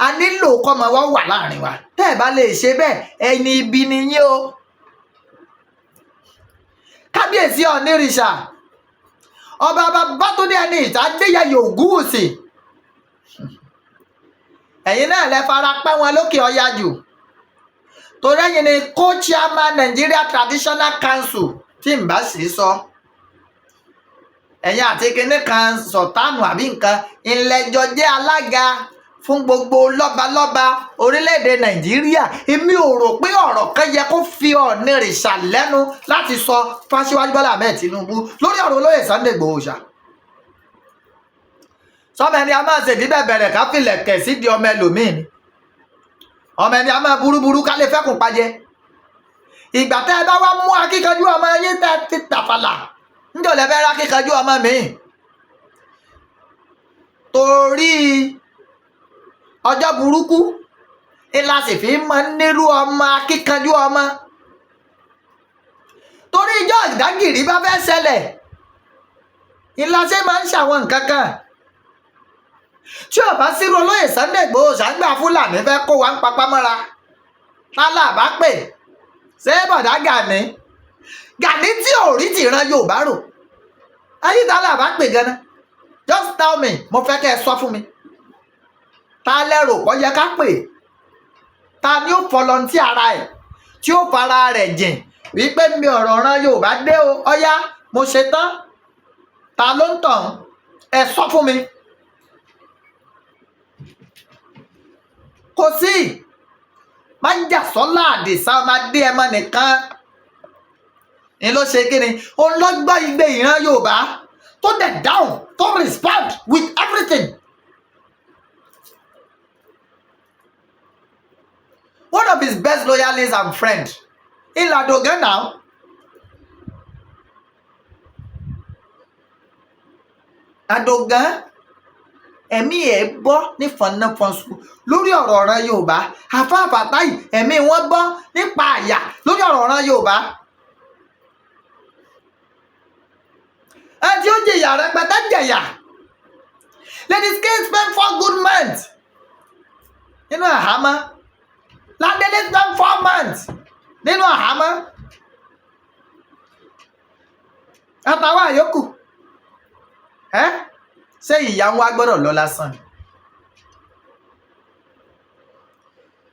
a nílò kọ́mọ wa wà láàrin wa. Tẹ́ ẹ bá lè ṣe bẹ́ẹ̀, ẹni ibi ni yín o. Kábíyèsí Ọ̀nìrìṣà, ọba Babátúndé ẹni ìta Adéyẹyè Ògúnwùsì, ẹ̀yin náà lẹ fara pẹ́ wọn lókè ọya jù, torí ẹ̀yin ni co-chairman Nigeria Traditional Council, tí n bá sì sọ ẹ̀yin àti kinní kan sọ̀tánù àbí nǹkan ìlẹ̀jọ jẹ́ alága fún gbogbo lọ́balọ́ba orílẹ̀-èdè Nàìjíríà. Èmi ò rò pé ọ̀rọ̀ kan yẹ kó fi Ọ̀nìrìṣà lẹ́nu láti sọ fásiwájú Bọ́lá Ahmed Tinubu lórí ọ̀rọ̀ olóyè Sunday Igboho ṣá. Sọmọ ẹni a máa ṣèdí bẹ́ẹ̀ bẹ̀rẹ̀ ká filẹ̀ kẹ̀ sídìí ọmọ ẹlòmíì ni, ọmọ ẹni a máa burúburú ká lè fẹ́kùn pajẹ. Ìgbà tẹ́ ẹ bá wá mú akíkanjú ọmọ yín tẹ́ ti tàfàlà, níjọ́ lẹ fẹ́ rá akíkanjú ọmọ mi, torí ọjọ́ burúkú ńlá sì fi máa ń nírú ọmọ akíkanjú ọmọ, torí ìjọ ìdágìrì bá fẹ́ ṣẹlẹ̀ ńlá ṣe máa ń ṣàwọn nǹkan kan. Tí ó bá sírú olóyè Sunday Igboho ṣàgbà Fúlàní fẹ́ kó wa ń papá mọ́ra, tálà bá pè ṣé bọ̀dá Gani Gani tí ò rí tìran Yorùbá rò ayé, tálà bá pè ganan? Just tell me, mo fẹ́ kẹ́ ẹ sọ fún mi, ta lẹ́rò kọ́ yẹ ká pè? Ta ni ó volunteer ara ẹ̀ tí ó fara rẹ̀ jìn wípé mi ọ̀rọ̀ ran Yorùbá dé o, ọ̀yá mo ṣe tán? Ta ló ń tàn? Ẹ sọ fún mi. Kò sí Májàsọ́lá Àdìsá ọmọdé ẹmọ nìkan ni ló ṣe kí ni òun lọ gbọ́ igbe ìran Yorùbá tó dẹ̀ down tó respond with everything. One of his best loyalists and friend Ìlàdògán now. Àdògán ẹ̀mí ẹ̀ bọ́ ní fọnáfọnṣu lórí ọ̀rọ̀ ọ̀ràn Yorùbá. Àfáà Fàtáì ẹ̀mí wọn bọ́ nípa àyà lórí ọ̀rọ̀ ọ̀ràn Yorùbá. Ẹni tí ó jìyà rẹpẹtẹ jẹ̀yà. Lady K spent 4 good months nínú àhámọ́. Ládélé spent 4 months nínú àhámọ́. Àtàwọn àyókù ẹ ṣé ìyá wa gbọ́dọ̀ lọ lásán ni?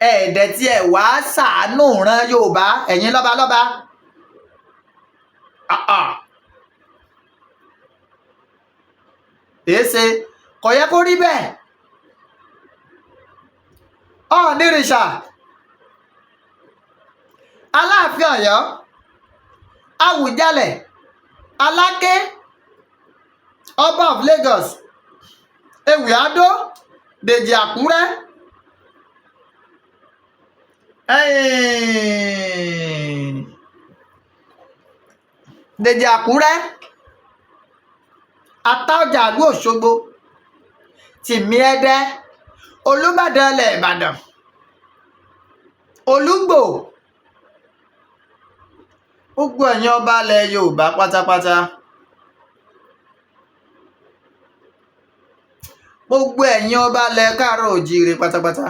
Ẹ̀ẹ́dẹ̀ tí ẹ̀ wá ṣàánú ran Yorùbá, ẹ̀yin lọ́balọ́ba. Èéṣe kò yẹ kó rí bẹ́ẹ̀. Ọ̀nìrìṣà, Aláàfin Ọ̀yọ́, Àwùjalẹ̀, Aláké, Ọba of Lagos, Ewì Adó, Dèjì Àkúrẹ́, Dèjì Àkúrẹ́, Àtaọ́jà ìlú Òṣogbo, Tìmí Ẹdẹ, Olúbàdàn ilẹ̀ Ìbàdàn, Olúgbò, gbogbo ẹ̀yin ọba ilẹ̀ Yorùbá pátápátá, gbogbo ẹ̀yin ọba ilẹ̀ káàárọ̀ òjíire pátápátá.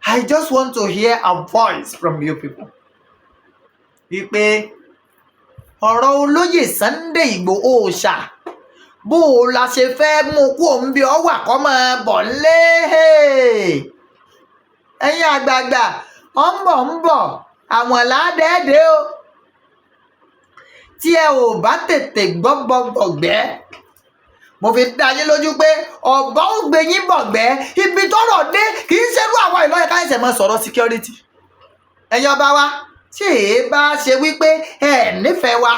I just want to hear a voice from you people wípé ọ̀rọ̀ olóyè Sunday Ìgbòho Òòṣà, bó o la ṣe fẹ́ mú kú òun bí ọ wà kọ́ máa bọ̀ ńlé. Ẹ̀yin àgbààgbà, ọ̀ ń bọ̀ ń bọ̀, àwọn làádẹ́ẹ̀dẹ́ o. Tí ẹ ò bá tètè gbọ́ bọ̀gbẹ́, mo fi dá yín lójú pé ọ̀bọ ó gbé yín bọ̀gbẹ́. Ibi tọ́rọ̀ dé, kì í ṣerú àwa ìlọ́yẹ ká ẹsẹ̀ máa sọ̀rọ̀ security. Ẹ̀yin ọba wa, tí èé bá ṣe wípé ẹ nífẹ̀ẹ́ wa,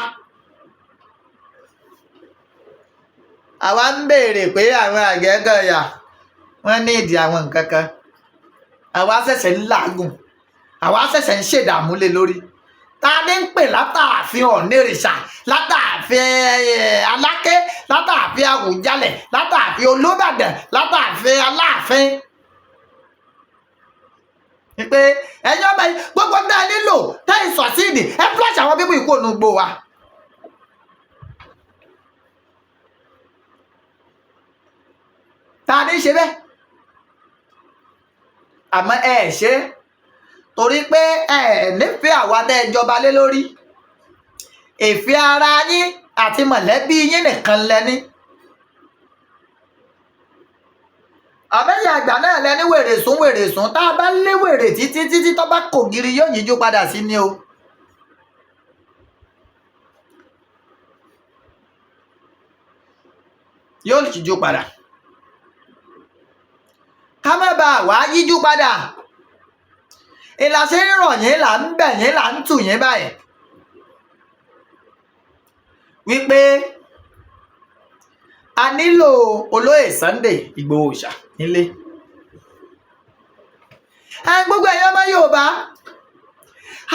àwa ń béèrè pé àwọn Àgbẹ̀kọ̀yà wọ́n ní ìdí àwọn nǹkan kan, àwa ṣẹ̀ṣẹ̀ ń làágùn, àwa ṣẹ̀ṣẹ̀ ń ṣèdààmú lé lórí. Ta ni ń pè látààfin Ọ̀nìrìṣà, látààfin Aláké, látààfin Àwùjalẹ̀, látààfin Olúbàdàn, látààfin Aláàfin, pé ẹ̀yin ọmọ yìí, gbogbo tá ẹ nílò tẹ́ ẹ sọ̀síìdì, ẹ flush àwọn bíbí ìkó ònú gbò wa. Ta ni ṣe bẹ́ẹ̀? Àmọ́ ẹ ṣe torí pé ẹ nífẹ̀ẹ́ àwa tẹ́ ẹ jọba lé lórí. Ìfẹ́ ara yín àti mọ̀lẹ́bí yín nìkan lẹ́ní. Àbẹ́yẹ àgbà náà lẹ́ní wèrè sún wèrè sún. Tá a bá lé wèrè títí títí, tó bá kò giri, yóò yíjú padà sí ni o. Yóò yíjú padà. Ká má bàa wá yíjú padà ìlàsẹ̀ ń rọ̀ yín, là ń bẹ̀ yín, là ń tù yín báyìí wípé a nílò olóyè Sunday Ìgbòho Òòṣà nílé. Ẹ gbogbo ẹ̀yin ọmọ Yorùbá,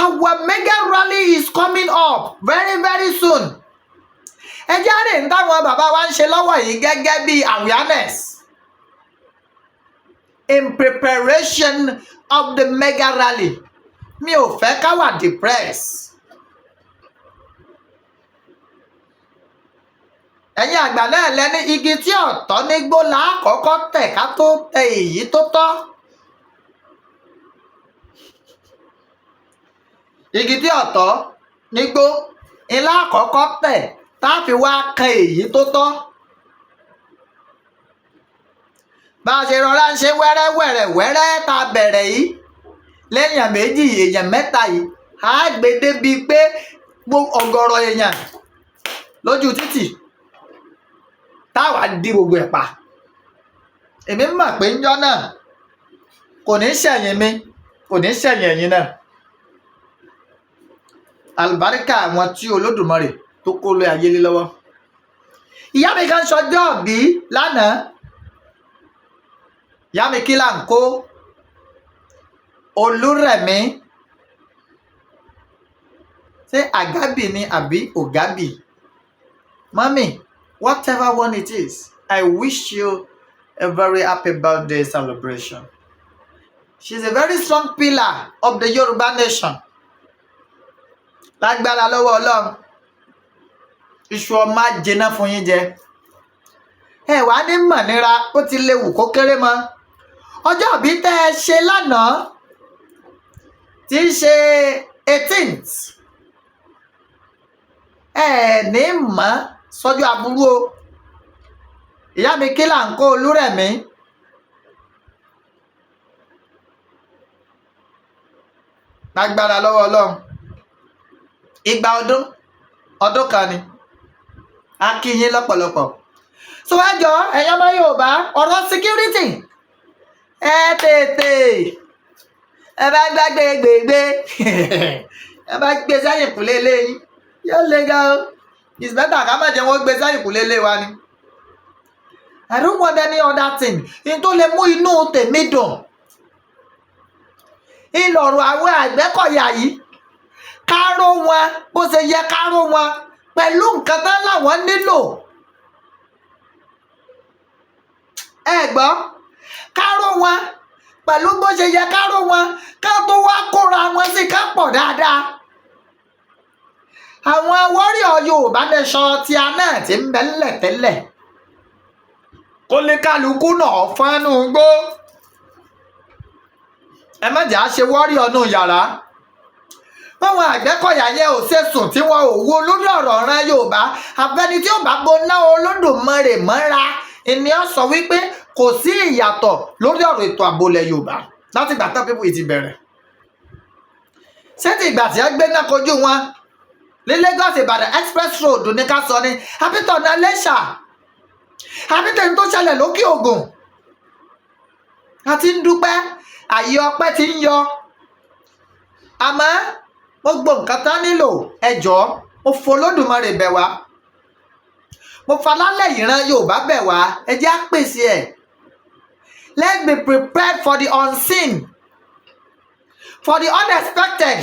our mega rally is coming up very very soon. Ẹ jáde ń táwọn bàbá wa ń ṣe lọ́wọ́ yìí gẹ́gẹ́ bí awareness in preparation of the mega rally. Mi ò fẹ́ ká wà depressed. Ẹ̀yin àgbà náà lẹ́ní igi tí ọ̀tọ́ nígbó là á kọ́kọ́ tẹ̀ ká tó tẹ èyí tó tọ́. Igi tí ọ̀tọ́ nígbó ńlá àkọ́kọ́ tẹ̀ tá a fi wá kan èyí tó tọ́. Bá a ṣe rọra ń ṣe wẹ́rẹ́ wẹ̀rẹ̀ wẹ́rẹ́ tá a bẹ̀rẹ̀ yìí lẹ́yìn méjì, èèyàn mẹ́ta yìí, á gbé débi pé ọ̀gọ̀rọ̀ èèyàn lójú títì táwa dí gbogbo ẹ̀ pa. Èmi mọ̀ pé ńjọ́ náà kò ní ṣẹ̀yìn mi, kò ní ṣẹ̀yìn ẹ̀yin náà. Àlùbáríkà àwọn tí Olódùmarè tó kó lé ayé lé lọ́wọ́. Ìyá mi kan ṣọjọ́ bí lánàá. Ìyá mi kí là ń kó Olúrẹ̀mí, ṣé Àgábì ni àbí Ògábì? Mummy, whatever one it is, I wish you a very happy birthday celebration. She's a very strong pillar of the Yoruba nation. Lágbára lọ́wọ́ Ọlọ́run, iṣu ọmọ á jiná fún yín jẹ. Ẹ wàá ní mọ̀nira ó ti léwu kó kéré mọ́. Ọjọ́ ìbí tẹ́ ẹ ṣe lánàá, tí í ṣe 18th, ẹ ní mọ̀ sọ́jọ́ aburú o. Ìyá mi kí là ń kó Olúrẹ̀mí. Lágbára lọ́wọ́ Ọlọ́run, igba ọdún ọdún kan ni. A kí yín lọ́pọ̀lọpọ̀. So ẹ jọ, ẹ̀yin ọmọ Yorùbá, ọ̀rọ̀ security, ẹ tètè, ẹ bá gbàgbé gbègbè, ẹ bá gbé sẹ́yìn kùlé lẹ́yìn, yóò le gan o. It's better ká má jẹ́ wọ́n gbé sẹ́yìnkùlé lé wa ni. I don't want any other thing in tó lè mú inú tèmi dùn. Ìlọ̀rọ̀ àwọn Àgbẹ̀kọ̀yà yìí, káró wọn bó ṣe yẹ, káró wọn pẹ̀lú nǹkan tán láwọn nílò. Ẹ gbọ́, káró wọn pẹ̀lú bó ṣe yẹ káró wọn, ká tó wá kóra wọn sí, ká pọ̀ dáadáa. Àwọn warrior Yorùbá Nation tí a náà ti ń bẹ ńlẹ̀ tẹ́lẹ̀, kó lè kálukú náà fọ́nú gbó. Ẹ má jà á ṣe warrior nù yàrá. Báwọn Àgbẹ̀kọ̀yà yẹn ò ṣe sùn tí wọn ò wo lórí ọ̀rọ̀ ọ̀ràn Yorùbá, àfẹni tí ó bá boná Olódùmarè mọ́ra ènìyàn sọ wípé kò sí ìyàtọ̀ lórí ọ̀rọ̀ ètò ààbò ilẹ̀ Yorùbá láti ìgbà tán people yìí ti bẹ̀rẹ̀. Ṣé ti ìgbà tí wọ́n gbé náà kojú wọn ní Lagos Ìbàdàn Express Road ní ká sọ ni, àbí tọ̀nà Iléṣà, àbí tẹ̀yìn tó ṣẹlẹ̀ lókè Ògùn? A ti ń dúpẹ́, àyè ọpẹ́ ti ń yọ, àmọ́ gbogbo nǹkan tán nílò, ẹ jọ̀ọ́, mo fọlọ́dùmarè bẹ̀ wá, mo falálẹ̀ ìran Yorùbá bẹ̀ wá, ẹ jẹ́ á pèsè ẹ̀. Let's be prepared for the unseen, for the unexpected.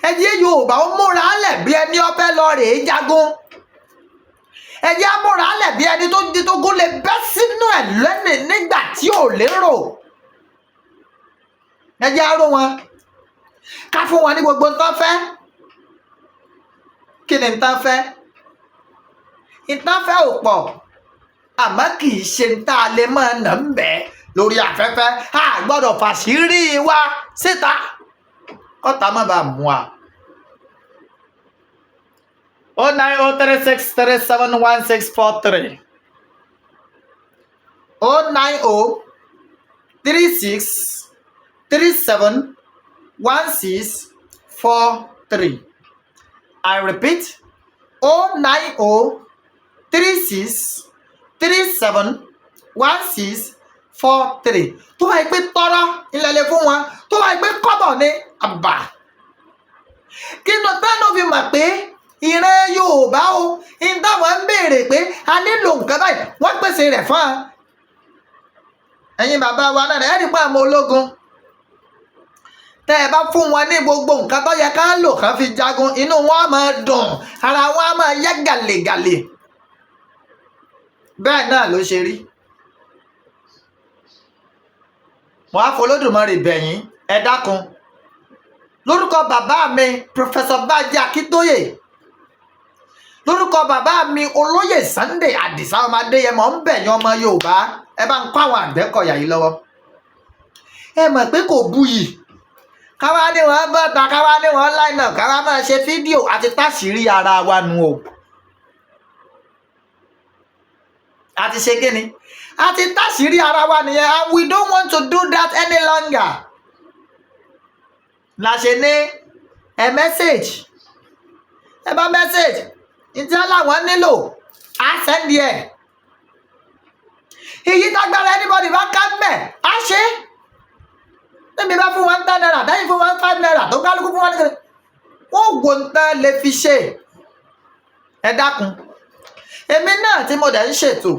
Ẹ jẹ́ Yorùbá ó múra lẹ̀ bí ẹni ọbẹ̀ lọ rèé jagun. Ẹ jẹ́ á múra lẹ̀ bí ẹni tó di tó gún lè bẹ́ sínú ẹ̀ lẹ́nìí nígbà tí ò lérò. Ẹ jẹ́ á ró wọn, ká fún wọn ní gbogbo nǹkan fẹ́. Kí ni nǹkan fẹ́? Nǹkan fẹ́ ò pọ̀, àmọ́ kì í ṣe ń tá a lè máa nà ń bẹ́ lórí afẹ́fẹ́. A gbọ́dọ̀ fàṣírí wa síta kọ́ta má bàa mú wa. 09036371643, 09036371643. I repeat, 09036371643. Tó bá yẹ pé tọ́rọ́ ilẹ̀ lè fún wọn, tó bá yẹ pé kọ́bọ̀ ní àbà, kí ló tánú fi mọ̀ pé ìran Yorùbá o ń táwọn ń béèrè pé a nílò nǹkan báyìí, wọ́n pèsè rẹ̀ fún wa. Ẹ̀yin bàbá wa náà, ẹ rí pé àwọn ológun, tẹ́ ẹ bá fún wọn ní gbogbo nǹkan tó yẹ ká lò kán fi jagun, inú wọn á máa dùn, ara wọn á máa yá gàlègàlè. Bẹ́ẹ̀ náà ló ṣe rí. Mo á fọlọ́dùmarè bẹ̀yìn, ẹ dákun, lórúkọ bàbá mi Professor Bánjí Akíntóyè, lórúkọ bàbá mi olóyè Sunday Àdìsá ọmọ Adéyẹmọ, ń bẹ̀yìn ọmọ Yorùbá, ẹ bá ń kó àwọn Àgbẹ̀kọ̀yà yìí lọ́wọ́. Ẹ mọ̀ pé kò buyì káwá ní wọn bọ́ta, káwá ní wọn line up, káwá máa ṣe fídíò àti táṣìírí ara wa nu o. Àti ṣe kí ni, àti táṣìírí ara wa nìyẹn, and we don't want to do that any longer. La ṣe ní ẹ message, ẹ bá message ntí aláwọ̀ nílò, á send ẹ̀. Èyí tágbára anybody bá ká mẹ́, á ṣe é. Tẹ́mi bá fún wọn ₦10, dáyìn fún wọn ₦5, tó kálukú fún wọn ní kẹlẹ́, wọ́n wò ń tán lè fi ṣe. Ẹ dákun, èmi náà tí mo dẹ̀ ń ṣètò,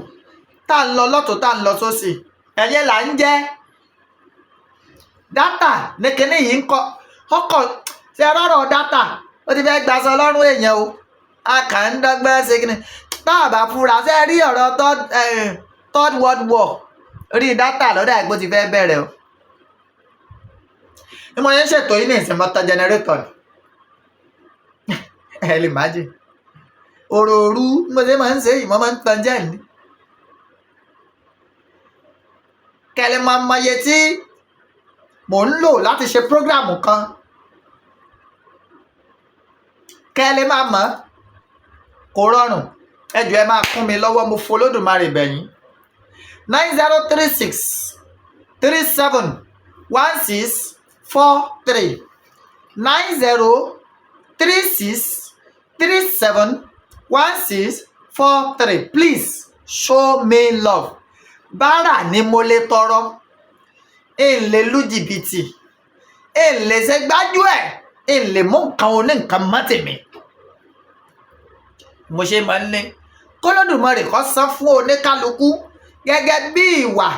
tá ń lọ lọ́tún, tá ń lọ sósì, ẹ̀yẹ là ń jẹ́ data ní kinní yìí ń kọ́ ọkọ̀ ṣe rọ́rọ̀ data, ó ti fẹ́ gbaṣọ lọ́rùn èèyàn o. A kàn ń dọ́gbọ́n ṣe kinní tá a bá fura ṣe rí ọ̀rọ̀ third world war orí data lọ́dà ìgbó ti fẹ́ bẹ̀rẹ̀ o. Bí mo ṣe ń ṣètò yìí ní ìsìn, mọ́tò generator ni. Ẹ lè má jì òròòru bí mo ṣe máa ń ṣe yìí, mo máa ń tan jẹ́ ní. Kẹ́lẹ́ máa mọye tí mò ń lò láti ṣe program kan, kẹ́lẹ́ máa mọ̀ kò rọrùn. Ẹ jọ̀ọ́, ẹ máa kún mi lọ́wọ́, mo fọlọ́dùmarè bẹ̀yìn. 9036371643, 9036371643. Please show me love. Báárà ni mo lè tọrọ, n lè lu jìbìtì, n lè ṣe gbájú ẹ̀. Ń lè mú nǹkan oníǹkan mọ́ tèmi. Mo ṣe máa ń ní k'Olódùmarè kó san fún oníkálukú gẹ́gẹ́ bí ìwà,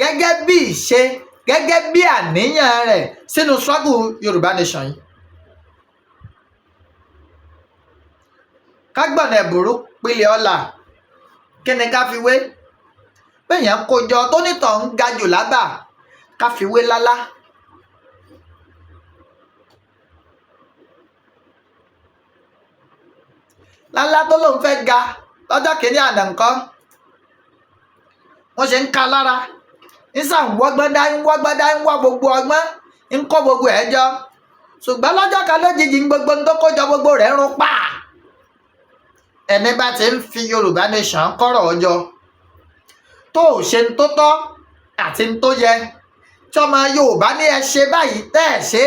gẹ́gẹ́ bí ìṣe, gẹ́gẹ́ bí àníyàn rẹ̀ sínú struggle Yorùbá Nation yìí. Ká gbọ̀nà ẹ̀bùrú pilẹ̀ ọlà, kí ni ká fi wé? Béèyàn kójọ tó nítọ̀ ń ga jù lábà, ká fi wé lálá. Lálá tó lóun fẹ́ ga lọ́jọ́ kìíní àná ńkọ́, wọ́n ṣe ń ka lára, ń sàn wọ́gbọ́n dá, ń wọ́gbọ́n dá, ń wá gbogbo ọgbọ́n, ń kó gbogbo ẹ̀ jọ. Ṣùgbọ́n lọ́jọ́ kan lójijì ń gbogbo ń tó kó jọ gbogbo rẹ̀ ń run pa. Ẹni bá ti ń fi Yorùbá Nation kọ́rọ̀ ọjọ́ tó ò ṣe ń tó tọ́ àti ń tó yẹ, tí ọmọ Yorùbá ní ẹ ṣe báyìí tẹ́ ẹ ṣe,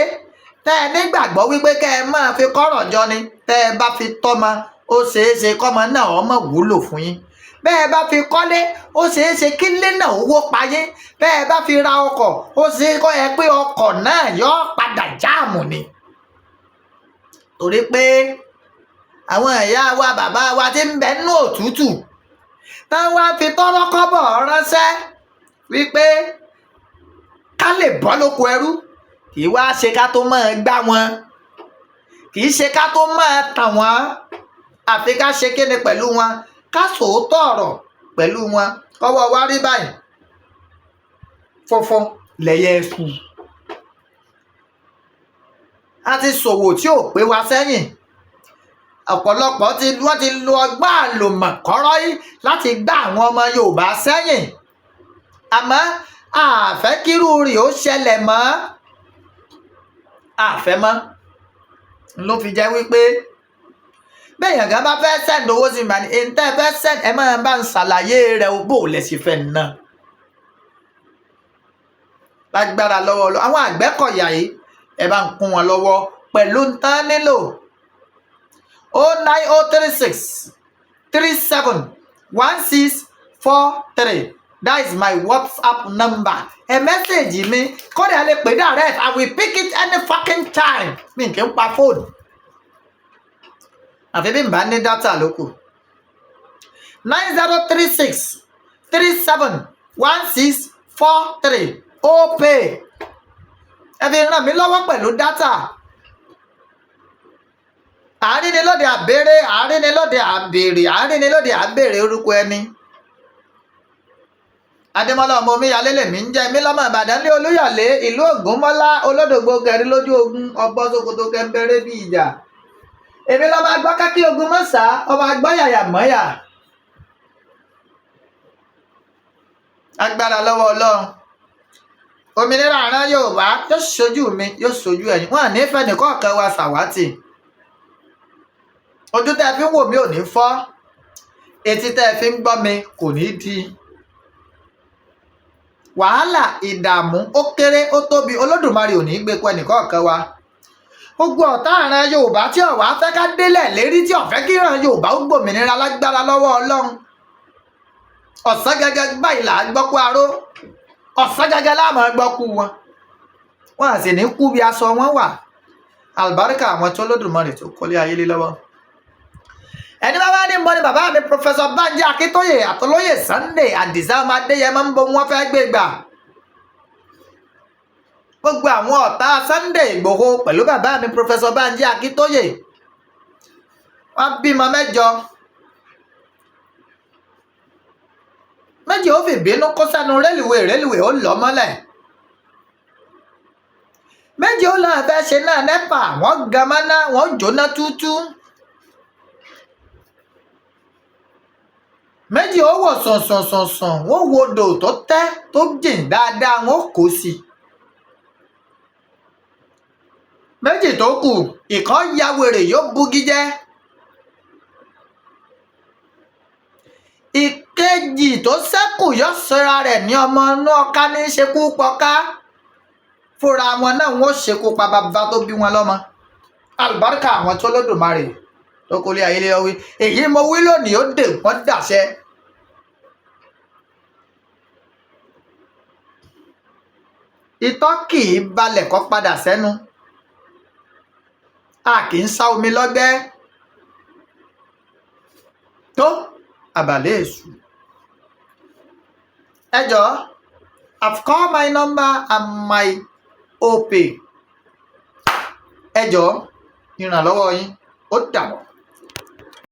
tẹ́ ẹ nígbàgbọ́ wípé kẹ́ ẹ máa fi kọ́rọ̀ jọ ni, tẹ́ ẹ bá fi tọ́mọ, ó ṣeé ṣe kọ́mọ náà ọmọ wúlò fún yín. Bẹ́ẹ̀ bá fi kọ́lé, ó ṣeé ṣe kílé náà owó pa yín. Bẹ́ẹ̀ bá fi ra ọkọ̀, ó ṣeé kọ́ ẹ pé ọkọ̀ náà yọ padà jáàmù ni. Torí pé àwọn ìyá wa, bàbá wa ti ń bẹ nínú òtútù, táwọn á fi tọ́rọ́ kọ́bọ̀ ránṣẹ́ wípé ká lè bọ́ lóko ẹrú, kì í wá ṣe ká tó máa gbá wọn, kì í ṣe ká tó máa tàn wọ́n, àfi ká ṣe kíni pẹ̀lú wọn, ká sòótọ́ ọ̀rọ̀ pẹ̀lú wọn, kọ́wọ́ wa rí báyìí funfun lẹ̀yẹ ẹ̀sù. A ti ṣòwò tí ò pé wa sẹ́yìn. Ọ̀pọ̀lọpọ̀ tí wọ́n ti lo ọgbọ́n àlòmọ̀kọ́rọ́ yìí láti gbá àwọn ọmọ Yorùbá sẹ́yìn. Àmọ́ àfẹ́ kírú rẹ̀ ó ṣẹlẹ̀ mọ́. Àfẹ́ mọ́. Ló fi jẹ́ wípé bẹ́ẹ̀yàn gan bá fẹ́ send owó sí mi, ní tẹ́ ẹ fẹ́ send, ẹ máa bá ń ṣàlàyé rẹ̀ o, bó lẹ̀ sì fẹ́ ná. Lágbára lọ́wọ́ lọ, àwọn Àgbẹ̀kọ̀yà yìí, ẹ bá ń kún wọn lọ́wọ́ pẹ̀lú ntán nílò. 09036 37 16 43. That is my WhatsApp number. Ẹ message mi, kódà lè pè direct, I will pick it any fucking time. Mi kì í pa fóònù. Àfi bí n bá ní data ló kù. 9036 37 16 43 Opay. Ẹ fi ràn mí lọ́wọ́ pẹ̀lú data. Àárín ni lóde àbèrè, àárín ni lóde àbèrè, àárín ni lóde àbèrè orúkọ ẹni. Adémọ́lá ọmọ Omíyalé lèmi ń jẹ́, mi lọ́mọ Ìbàdàn ní Olúyọ̀lé, ìlú Ògúnmọ́lá, olódògbò kẹrin lójú ogun, ọgbọ́n Sókótó kẹńbẹrẹ bí ìjà. Èmi lọ́mọ agbọ́ kákí ogun mọ́sá, ọmọ agbọ́ yàyà mọ́yà. Agbára lọ́wọ́ Ọlọ́run. Òmìnira àrán Yorùbá yóò ṣojú mi, yóò ṣojú ẹ̀yin. Wọ́n à ní fẹ́ nìkọ̀ọ̀kan wa ṣàwátì. Ojú tẹ́ ẹ fi ń wò mí ò ní fọ́, etí tẹ́ ẹ fi ń gbọ́ mi kò ní di. Wàhálà, ìdààmú, ó kéré, ó tóbi, Olódùmarè ò ní gbé kọ ẹnìkọ̀ọ̀kan wa. Gbogbo ọ̀tá àrán Yorùbá tí ó wá fẹ́ ká délẹ̀ lérí, tí ó fẹ́ kí ìran Yorùbá ó gbòmìnira lágbára lọ́wọ́ Ọlọ́run. Ọ̀sán gẹ́gẹ́ báyìí là á gbọ́ kú aró, ọ̀sán gẹ́gẹ́ láàmú gbọ́ kú wọn. Wọ́n à sì ní kú bí aṣọ wọn wà. Àlùbáríkà àwọn tó Olódùmarè tó kọ́lé ayé lé lọ́wọ́. Ẹni bá wá ní mọ́ ni bàbá mi Professor Banji Akíntóyè àtọlóyè Sunday Àdìsá ọmọ Adéyẹmọ ń bo wọn fẹ́ gbé gbà. Gbogbo àwọn ọ̀tá Sunday Ìgbòho pẹ̀lú bàbá mi Professor Banji Akíntóyè, wọ́n bímọ mẹ́jọ. Méjì ó fi bínú kó sẹ́nu rélùwé, rélùwé ó lọ́ mọ́lẹ̀. Méjì ó lọ́ọ́ fẹ́ ṣe náà nẹ́pà, wọ́n gan mọ́ná, wọ́n jóná túútúú. Méjì ó wò sùnsùnsùnsùn, wọ́n wo odò tó tẹ́ tó jìn dáadáa, wọ́n kó sí i. Méjì tó kù, ìkan ya wèrè yóò bugi jẹ́. Ìkejì tó ṣẹ́kù yóò sọra rẹ̀ ní ọmọ inú ọká ní í ṣekú pọká. Fúnra wọn náà wọ́n ṣekú pa bàbá tó bí wọn lọ́mọ. Àlùbáríkà àwọn tó Olódùmarè tó kólé ayé lé lọ́wọ́. Èyí mo wí lónìí, ó dè wọ́n dàṣẹ. Itọ́ kì í balẹ̀ kó padà sẹ́nu. A kì í sá omi lọ́gbẹ́ tó àbàlẹ̀ èṣù. Ẹ jọ̀ọ́, I've called my number and my OPay. Ẹ jọ̀ọ́, ìrànlọ́wọ́ yín. Ó dàbọ̀.